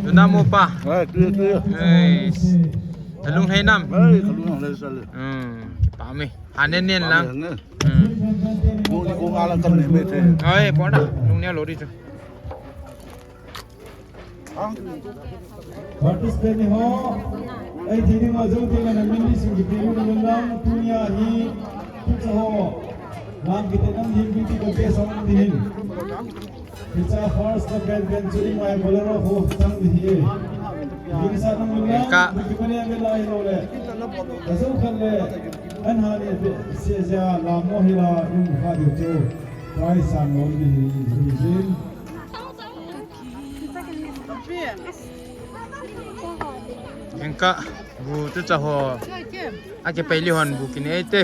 Tuna mo pa. Ai, tu, tu. Ai. Kalung hei nam. Ai, kalung hei sal. Hmm, kipa me. Hanen nen lang. Hmm. Ko, ko ngalang kam ne me the. Ai, pon da. Lung ne lo di chu. Participant ho, ei, thei ding ho, jong thei le na min ni sing kipe u na lang, tunia hi, tu cha ho, lam kiti nam hi, kiti ko ke song di hin. Kicha first ko ben ben chu i mai Bolero ho chang di hi. Ding sa nang min lang, ki mane me lai lo le. Ka jong khan le, an ha ni pe, se se a lam mo hi la, um kha di chu. Prize sang lo di hi, hi hin. Jingkah bu tu cha ho. Akipei li hon bu kinei te.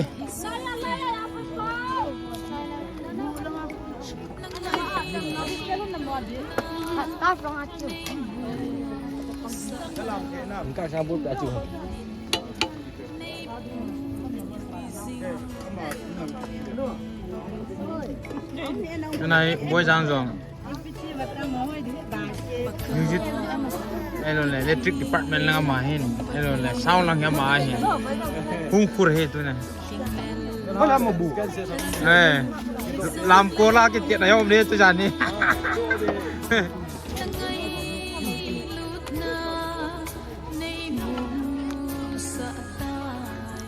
Jingkah sang bu ta chu. Anai boi jang jong. Music. Hello le, electric department lang ama hin. Hello le, sound lang ama hin. Hung khur he tu na. Wala mo bu. Eh. Lam ko la ke ke na yom le tu jani.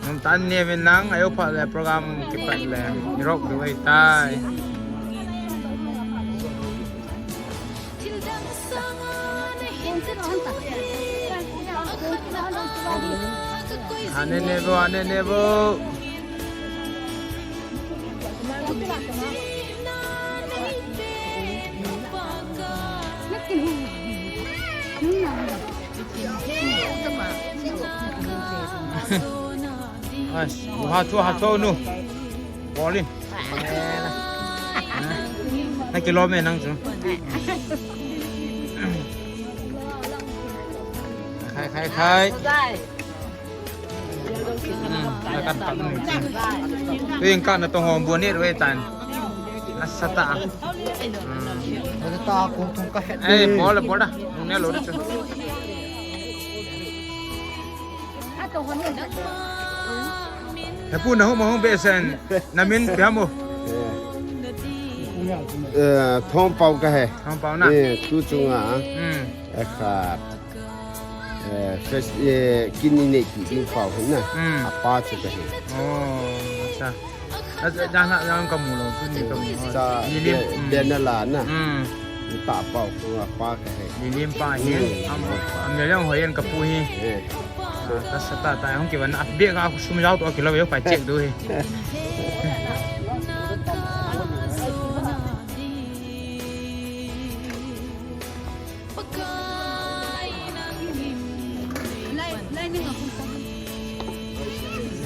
Nung tan ne min nang ayo pa le program kipat le rock du ai tai. Ane nebo, ane nebo. Ai, ha chu, ha chu nu. Bol in. Na kilom e nang chu. Khai, khai, khai. Hmm, na kan pat nu. Tu in ka na tong hom bu ni rui tan. Na sa ta. Hmm. Na sa ta kong kong ka het. Eh, bol, bol da. Nung ne lo chu. He pu na hung ma hung be sen na min pia mo. Eh, Thongpao ka he. Thongpao na. Eh, tu chunga. Hmm. Eh, kha. Eh, first, eh, kini nei ti ding pao he na. Hmm. Apa chu ka he. Oh, acha. Acha, jana, jana ka mu lo, tu ni ka mu lo. Sa, Lilim, be, hmm. Be na la na. Hmm. Ni ta pao, ku a pa ka he. Lilim pa hi. Hmm. Am, am ya yang ho yan ka pu hi. Eh. Ah, ka sa ta ta, hung ki wan, a be ka sum jao to ki lo yo ka check du hi.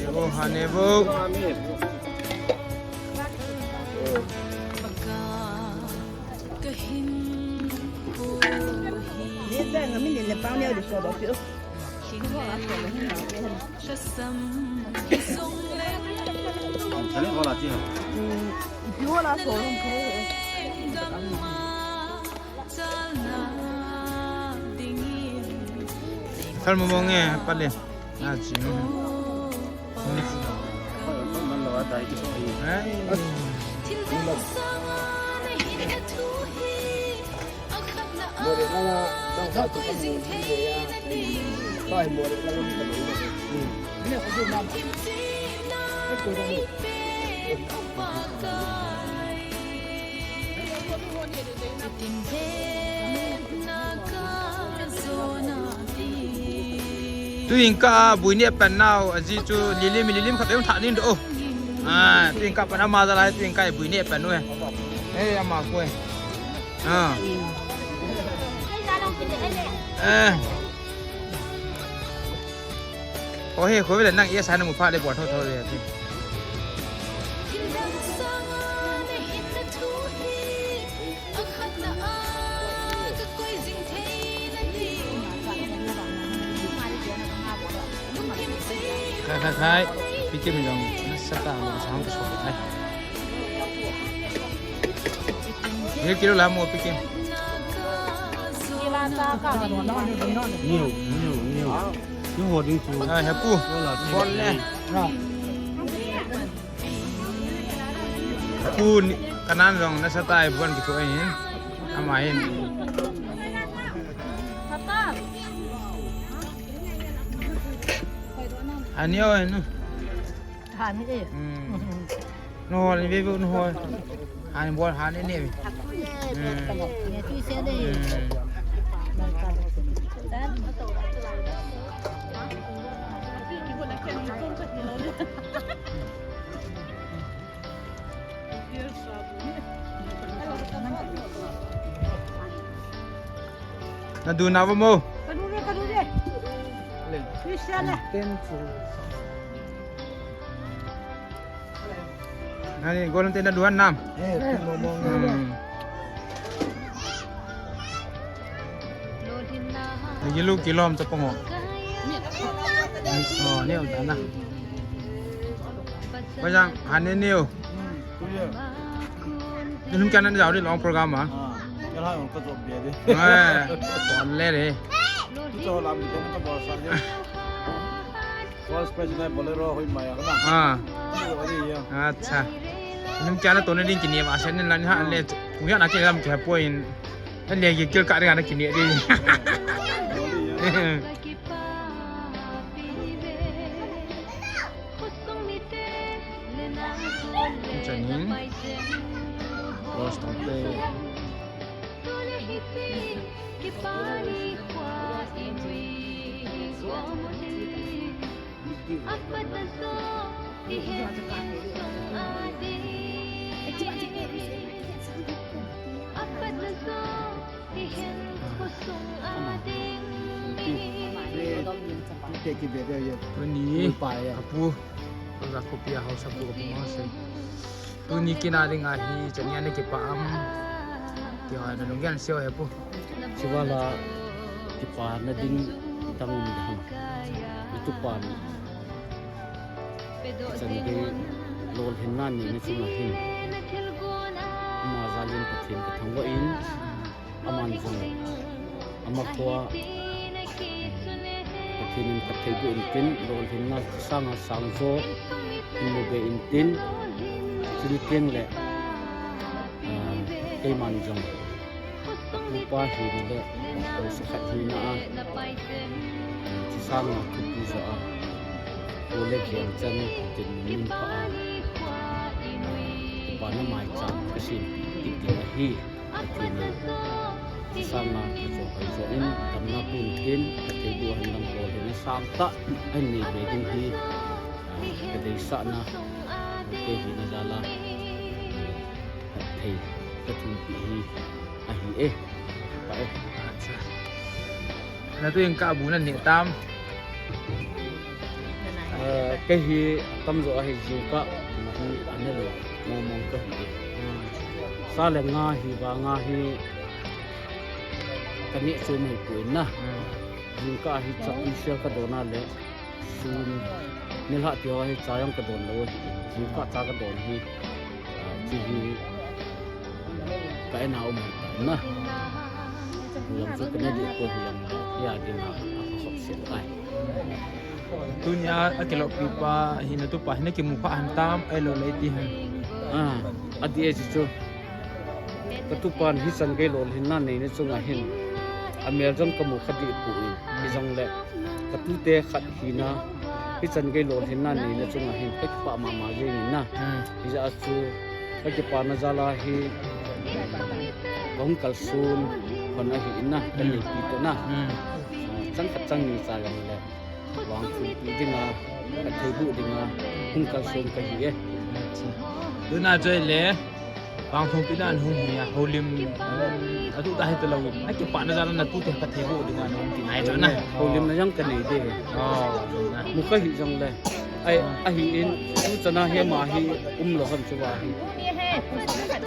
Nebo, ha, nebo. Thal mo mo nge, pale. Na chi mo. Ai. Tuin ka bui ne pen nau, aji chu Lilim, Lilim khat em tha nin do. Ah, tuin ka pen ama ja lai, tuin ka bui ne pen nu e. Eh, ama ko e. Ah. Eh. Ko he, ko le nang e sa na mu pha le bol tho tho le. Khai, khai, khai. Pi Kim jong nasa ta, jong sang ko so khai. Ye kilo la mo Pi Kim. Niu, niu, niu. Niu ho ding chu. Ah, he pu. Bol le. Pu ni, kanan jong nasa tai buan ki thu ahin. Ama hin. Ani oi nu. Ani e. Hmm. Nu hol ni ve ve nu hol. Ani bol ani ne ve. Hmm. Hmm. Na du na mo? Ka du le, ka du le. Christian le. Ani, golem te na du han nam. Eh, tu mo mo. Hmm. Ni lu kilom ta pongo. Oh, ni um ta na. Ko jang, han ni ni u. Ni lum kya na jao di long program a. Kala ka jop be de. Ah, bon le de. Tu cho lam de ka bol sa de. First prize na Bolero hoi mai ka na. Ah. Acha. Nung kya na to na ding kini ma sen na ha le. Ku ya na ke lam ke point. Na le ye kil ka de na kini de. Chanin. Rose tong te. Tuni, apu, Rosa Khopi a hausa pu ka pu ma se. Tuni kina ding ahi, chania na kipa am. Kipa na lunggel seo he pu. Chivala kipa na ding dang um dang. Itu pan. Chan ding lolhinna nei na chunga hin. Ama jalin Pathen ka thangvah in. Aman jong ama khua Pathen in phatthei boh intin, lolhinna sanga sangjo in mu be intin, chuni teng le, ah, keiman jong apupa hina le, haosa khat hina a, chisanga thupi jo a, pu le gel chan tin min pha a, pa na maicham ka sin tik ding ahi. Pathen in sanga kicho hoi jo in, damna pun tin, Pathen bu han lam ko hin na sang ta, an nei be ding hi, ah, ka deisahna, te hi na jala, Pathen ka thumpi hi, ahi e, pa e. Acha. Na tu in ka bu na ne tam. Eh, kei hi tamjo ahi jingkah, na hi ana le, mong mong ka hi. Hmm. Sa le nga hi, ba nga hi, ka ne chu mai pu in na. Hmm. Jingkah hi cha in sel ka don a le, sun, nilhah ti ho hi cha jong ka don lou. Jingkah cha ka don hi. Ah, chi hi ka en a um ta na. Lam chu ka ne di ko hi jong ya di na a ka khop sil ai. Tunia a kilopi pa hi na tu pa hi na kimu pha han tam ai lo le ti han. Ah, a di e chu chu. Ka tu pan hi chan gei lolhinna nei na chunga hin. A mel jong ka mu kha di pu in. Hi jong le. Ka tute khat hina, hi chan gei lolhinna neina chunga hin ka kipah mama jeng in na. Hmm. Hijeh a chu ka kipana jal a hi ka hung kalson hon ahi in na, ka neipi toh na. Hmm. Ah, chang khat chang ni cha jong le vang thumpi dinga, ka theibuh dinga hung kalson ka hi e. Acha. Tuna choi le. Vang thumpi na an hung hi a, houlim, um, atu ta hi ta lo. Na kipana jal a na tute ka theibuh dinga na hung kingai chon na. Houlim na jong ka nei de. Oh, na. Mu ka hi jong le. Ai, ahi in, tu chana hi ama hi um lou ham chu va hi.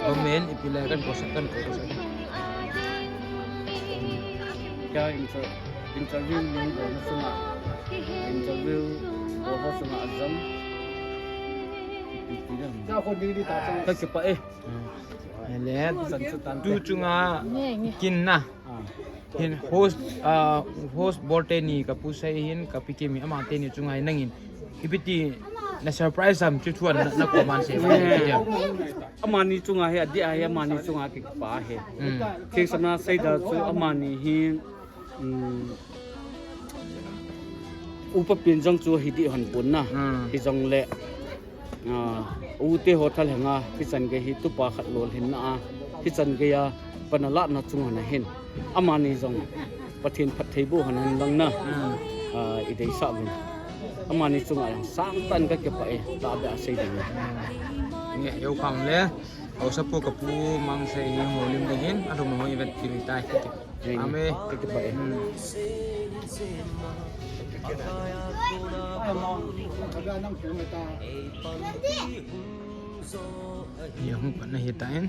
Comment ipi le kan ko sa, kan ko sa. Kya inter-, interview ni ko na sunga. Interview ko ho sunga ajam. Ipi le. Ka kipah e. Hmm. Ele, tu chunga kin na. Ah. Hin host, ah, host bol teni ka pu sei hin ka pi kimi ama teni chunga hin nangin. Ipi ti na surprise am chu thuan na, na ko man sei. Hmm. Amani chunga hi, adeh a hi, amani chunga kipah hi. Hmm. Thil sana seida chu amani hi, um, upa pen jong chu hi di hon pon na. Hmm. Hi jong le. Ah, u te ho thal henga, hichan gei hi tupa khat lolhinna a, hichan gei a, pana lahna chung hon ahin. Amani jong, Pathen phattheiboh hon hen lang na, hmm, ah, i deisah uvin. Amani chunga jong sangtah in ka kipah e, tahbeh a sei ding. Nge, eu khang le, haosapu ka pu mang sei hi houlim ding hin, athum ho i vet kit tai. Amen. Kipah e. Hmm. Ye hung pan na hi ta en.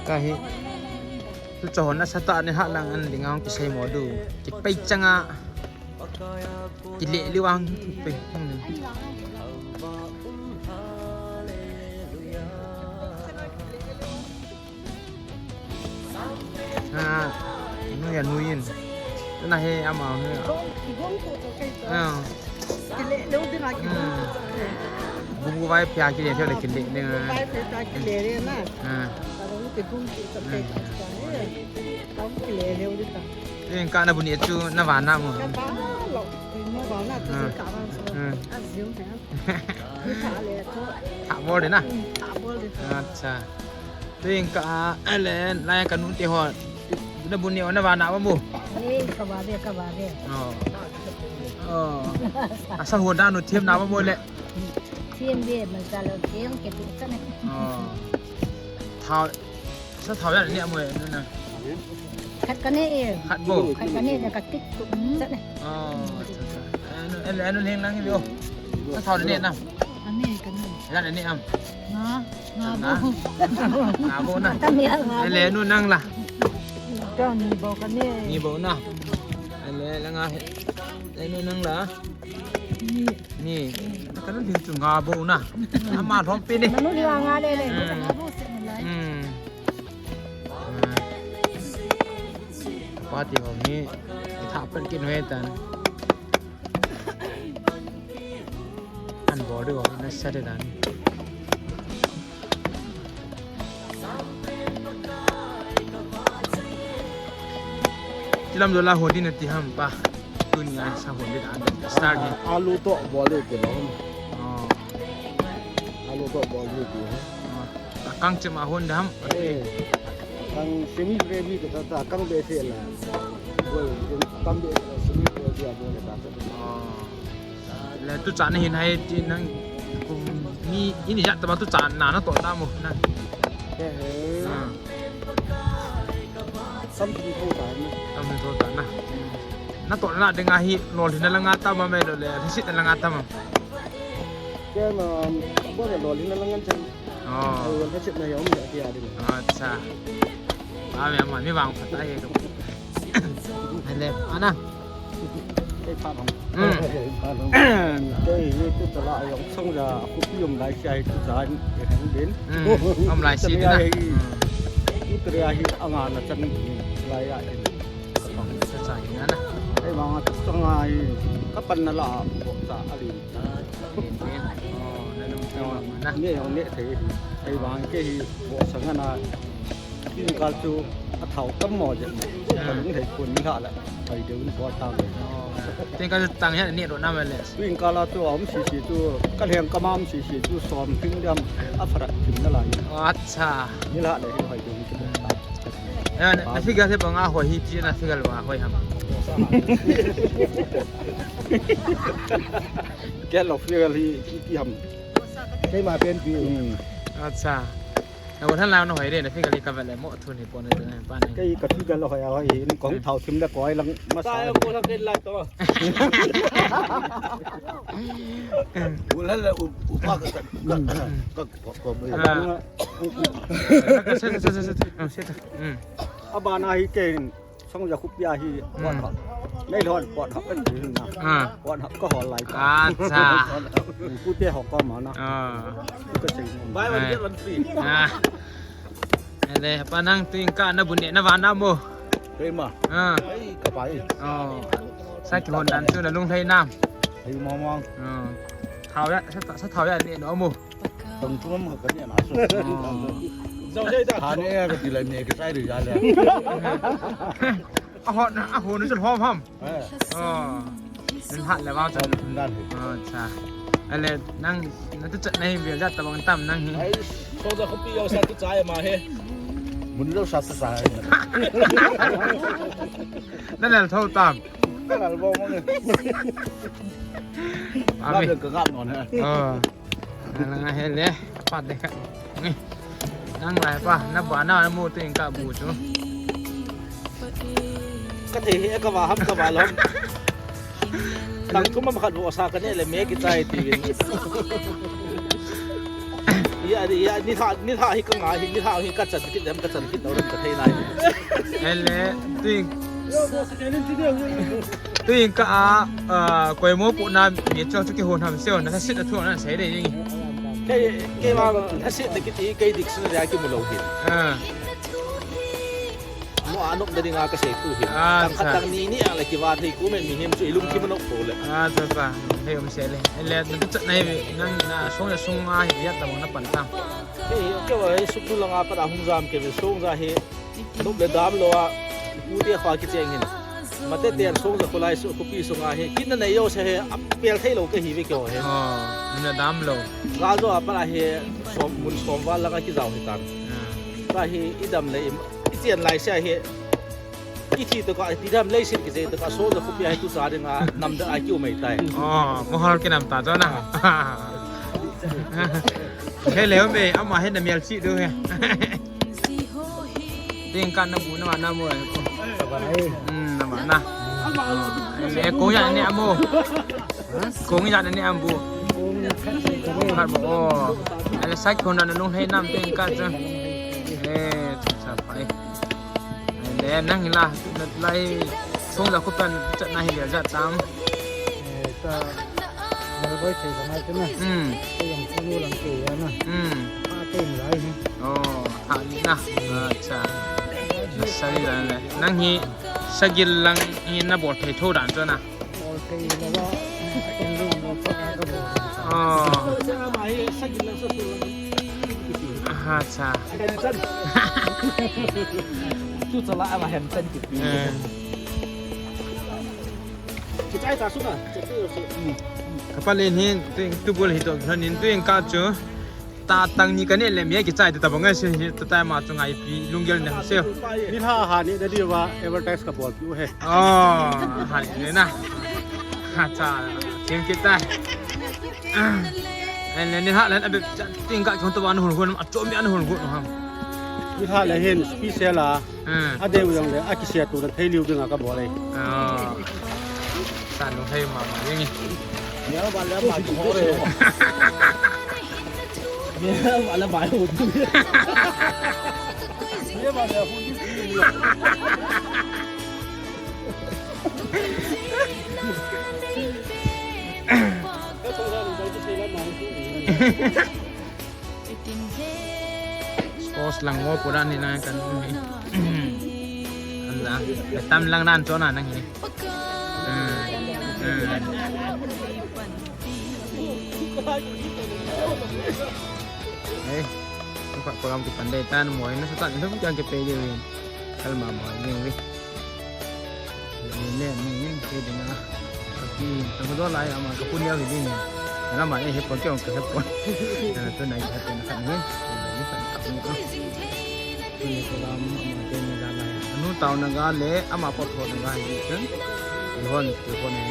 Ka hi. Tu chahon asatah ni, hatlang an ding ang kisei mo du. Kipai changa. Kile liwang. Kipai. Hmm. Ha, nuiya nuiyin. Tuna hi ama nuiya. Ah. Kile lou ding a kile. Hmm. Bungu vai pia kile lou le kile ding a. Vai pia kile le na. Ah. Ka bungu te bungu te kai ka sa. Ka bungu kile lou ding ta. Eng ka na bu ni chu na va na mo. Ka va lo. Mo va na chu ka va so. Hmm. A ziu ha. Ni ka le ko. Tha bol de na. Hmm, tha bol de. Acha. Tuin ka, a, alen, lai ka nu te ho. Na bu ni o na va na ba mu. Ni ka va ve, ka va ve. Oh. Oh. Asa ho da nu them na ba mu le. Them ve, man sa lo them ke tu sa ne. Oh. Thao, sa thao ya ni a mu e, nu na. Khat ka ne e. Khat bo. Khat ka ne, ka kit tu sa ne. Oh, acha, acha. Anu, anu, anu leng lang ni o. Sa thao ne na. Ani ka ne. Ya ne am. Na. Nga bo. Nga bo na. Tam ya nga bo. Ele nu nang la. Ka ni bo ka ne. Ni bo na. Ele la nga he. Ele nu nang la. Ni. Ni. Ka nu ding chu nga bo na. Ama thom pe ni. Manu ni nga le le. Hmm. Nga bo se na lai. Hmm. Party ho ni. Tha pen kin ho tan. An bol ding o, na sa ding dan. Tilam dola ho ding na ti ham pa. Tunia sa ho ding dan. Start ni. Alu to bol ding ti lo. Oh. Alu to bol ding ti. Oh. Akang chima hon dam. Eh. Kang semi gravy ka ta, kang be se la. Bol, kang be se la, semi gravy a bol ta. Oh. Le tu chan hin hai ti nang kum ni ini ja ta ba tu chan na na to ta mo na. Eh. Ah. Sam tu ko ta na. Sam tu ko ta na. Na to na ding a hi lol hin la nga ta ma me lo le. Sit la nga ta ma. Ke na, bo na lol hin la nga chan. Oh. Ai, wala chet na yom ya, ya, din. Acha. Ame ama, mi vang phat ahi. Hele, ana. Kei pha bang. Hmm. Kei pha bang. Kei hi tu chala yong song ja, khu pi yong lai sia hi tu cha, ye hang din. Hmm. Om lai si din na. Hi. Hmm. Tu tre hi anga na chan lai ya din. Ka pang sa cha hi na na. Kei vang tu cha ngai. Ka pan na la, ko cha alin. Oh, na nung thei na. Ne, ne thei. Ei vang kei hi, bo sang ana. Kin kal chu a thau tam mo je. Hmm. Ka lung thei kun ni ha la. Pai de un ko ta mo. Oh. Ten ka tang ya ne ro na ma le. Kin kal a chu om si si chu, ka leng ka mam si si chu som thing dam a farak thim na la. Acha. Ni la le hi hoi de un ki bo ta. Eh, na, na figure se banga hoi hi chi na figure banga hoi ham. Kei lo figure hi, hi, hi ham. Kei ma pen pi. Hmm. Acha. Na ko than la na hoi de na figure hi ka ba le mo thu ni pon de na pa na. Kei ka figure lo hoi a hoi hin kong thau thim da koi lang ma sa. Ta ko la kei la to. Ko la la u, u pa ka ka, ka, ko, ko, ko. Ah. Ka, ka, se, se, se, se, se. Hmm. Abana hi kei. Song ja khupia hi, hmm, pot ha. Nei lhon pot ha, kan ti na. Ah. Pot ha, ka hol lai ka. Acha. Ku te ho ko ma na. Ah. Ku ka sei mo. Buy one, get one free. Ah. Ele, pa nang tuin ka na bu ne na va na mo. Kei ma. Ah. Ai, ka pa i. Oh. Sa kihon dan chu na lung lhai nam. Hei mo mo. Oh. Thau ya, sa, sa thau ya ne no mo. Tong tum ka ni na so. Oh. Zau zai ta. Ha ne ya ka ti lai me ka sai ri ya le. A ho na, a ho na chun hom ham. Eh. Oh. Nin hat le wa chan. Tum dan. Oh, cha. Ale nang na tu chat nei vel ja ta bang tam nang hi. Ai, so da ko pi yo sa tu chai ma he. Mun lo sa tu chai. Na le tho tam. Ka lal bo mo nge. Ami. Ngap le ka ngap non ha. Oh. Nang a hele, pat de ka. Nang lai pa, na ba na mu tu in ka bu chu. Ka thei he ka ba ham ka ba lom. Tang thum am khat vo sa ka ne le me ki chai ti vin. Ti Ya, ya, nilhah, nilhah hi ka ngai hi, nilhah hi ka chan kit dem, ka chan kit lo dem ka thei nai. Ele, tuin, tuin ka a, ah, koimo pu na mi chong chu kihon ham seo, na lhasetna thu na sei ding. Kei, kei ma lhasetna kiti, kei dictionary a kimu lou hi. Ah. Mo a nop da dinga ka sei tu hi. Ah, tang khat tang ni ni a la kiva thei ku men mihem chu i lungthim a nop po le. Ah, cha cha. Hei um se le. Ele na tu chat nai ve. Nang na song ya song a hi ya ta mo na pan tam. Hei, ke wa hei suk tu langa pat a hung jam ke ve song ja he. Nop le dam lo a. Pu te kha kicheng hin. Mate te an song ja kholai su khopi song a he. Kin na nei yo se he. Ap pel thei lo ke hi ve ke wa he. Oh, nop le dam lo. Ga jo a pat a he. Som mun som wa langa kijao hi tan. Ah. Ka hi i dam le i, i chian lai sia hi. I thi to ka, i thi dam leiset kiche to ka, so da khopi a hi tu sa dinga, nam da a kiu mai tai. Oh, mo hal kinam ta jo na. He le me, ama he na mial chi du he. Ding kan na bu na ma na mo. Hmm, na ma na. Le ko ya ne amo. Kong ijat na ne am bu. Khat bu, oh. Ele side khon na lunghei nam te ka cha. Eh, cha cha pai. Ele nang hi la, lai song la khu pan chat na hi le jat tam. Eh, ta, na boi thei ka ngai te na. Hmm. Te yang khu nu lang ke ya na. Hmm. Ha te lai hi. Oh, ha ni na. Acha. Na sari la le. Nang hi sagil lang hi na bol thei tho dan cho na. Oh. Aha, cha. Eh. Kapal in hin, tu, tu bol hi to, han in tu in ka chu. Ta tang ni ka ne le mi kichai ta bang ngai se ta tai ma chu ngai pi lunggel ne se. Nilhah ha ni da diu va advertise ka bol piu he. Oh, ha ni na. Ha cha. Thim kit tai. Ai le nilhah le a bep cha ting ka chon to ban hun hun a chom mi an hun hun ham. Nilhah le hin special a. Hmm. A deu jong le a kisia tu na thei liu dinga ka bol ai. Oh. Sa lunghei ma ma ni. Ni ba le ma ko re. Sports lang mo pura ni na kan. Anda, tam lang nan chona nang hi. Hmm. Hmm. Eh, nampak program kipan dai tan mo, na sa tan, na sa tan kipe dai. Kalma mo, ni ni. Ni ni ni ni ke dinga. Tapi tak ada lai ama ke punya ke ding. Nama eh he pon ke ke pon. Na tu nai ke pon kan ni. Ni kan ni. Tuni program ama teni jalai. Anu tao na ga le ama pot pot na ga hi chen. Hon, hon ni.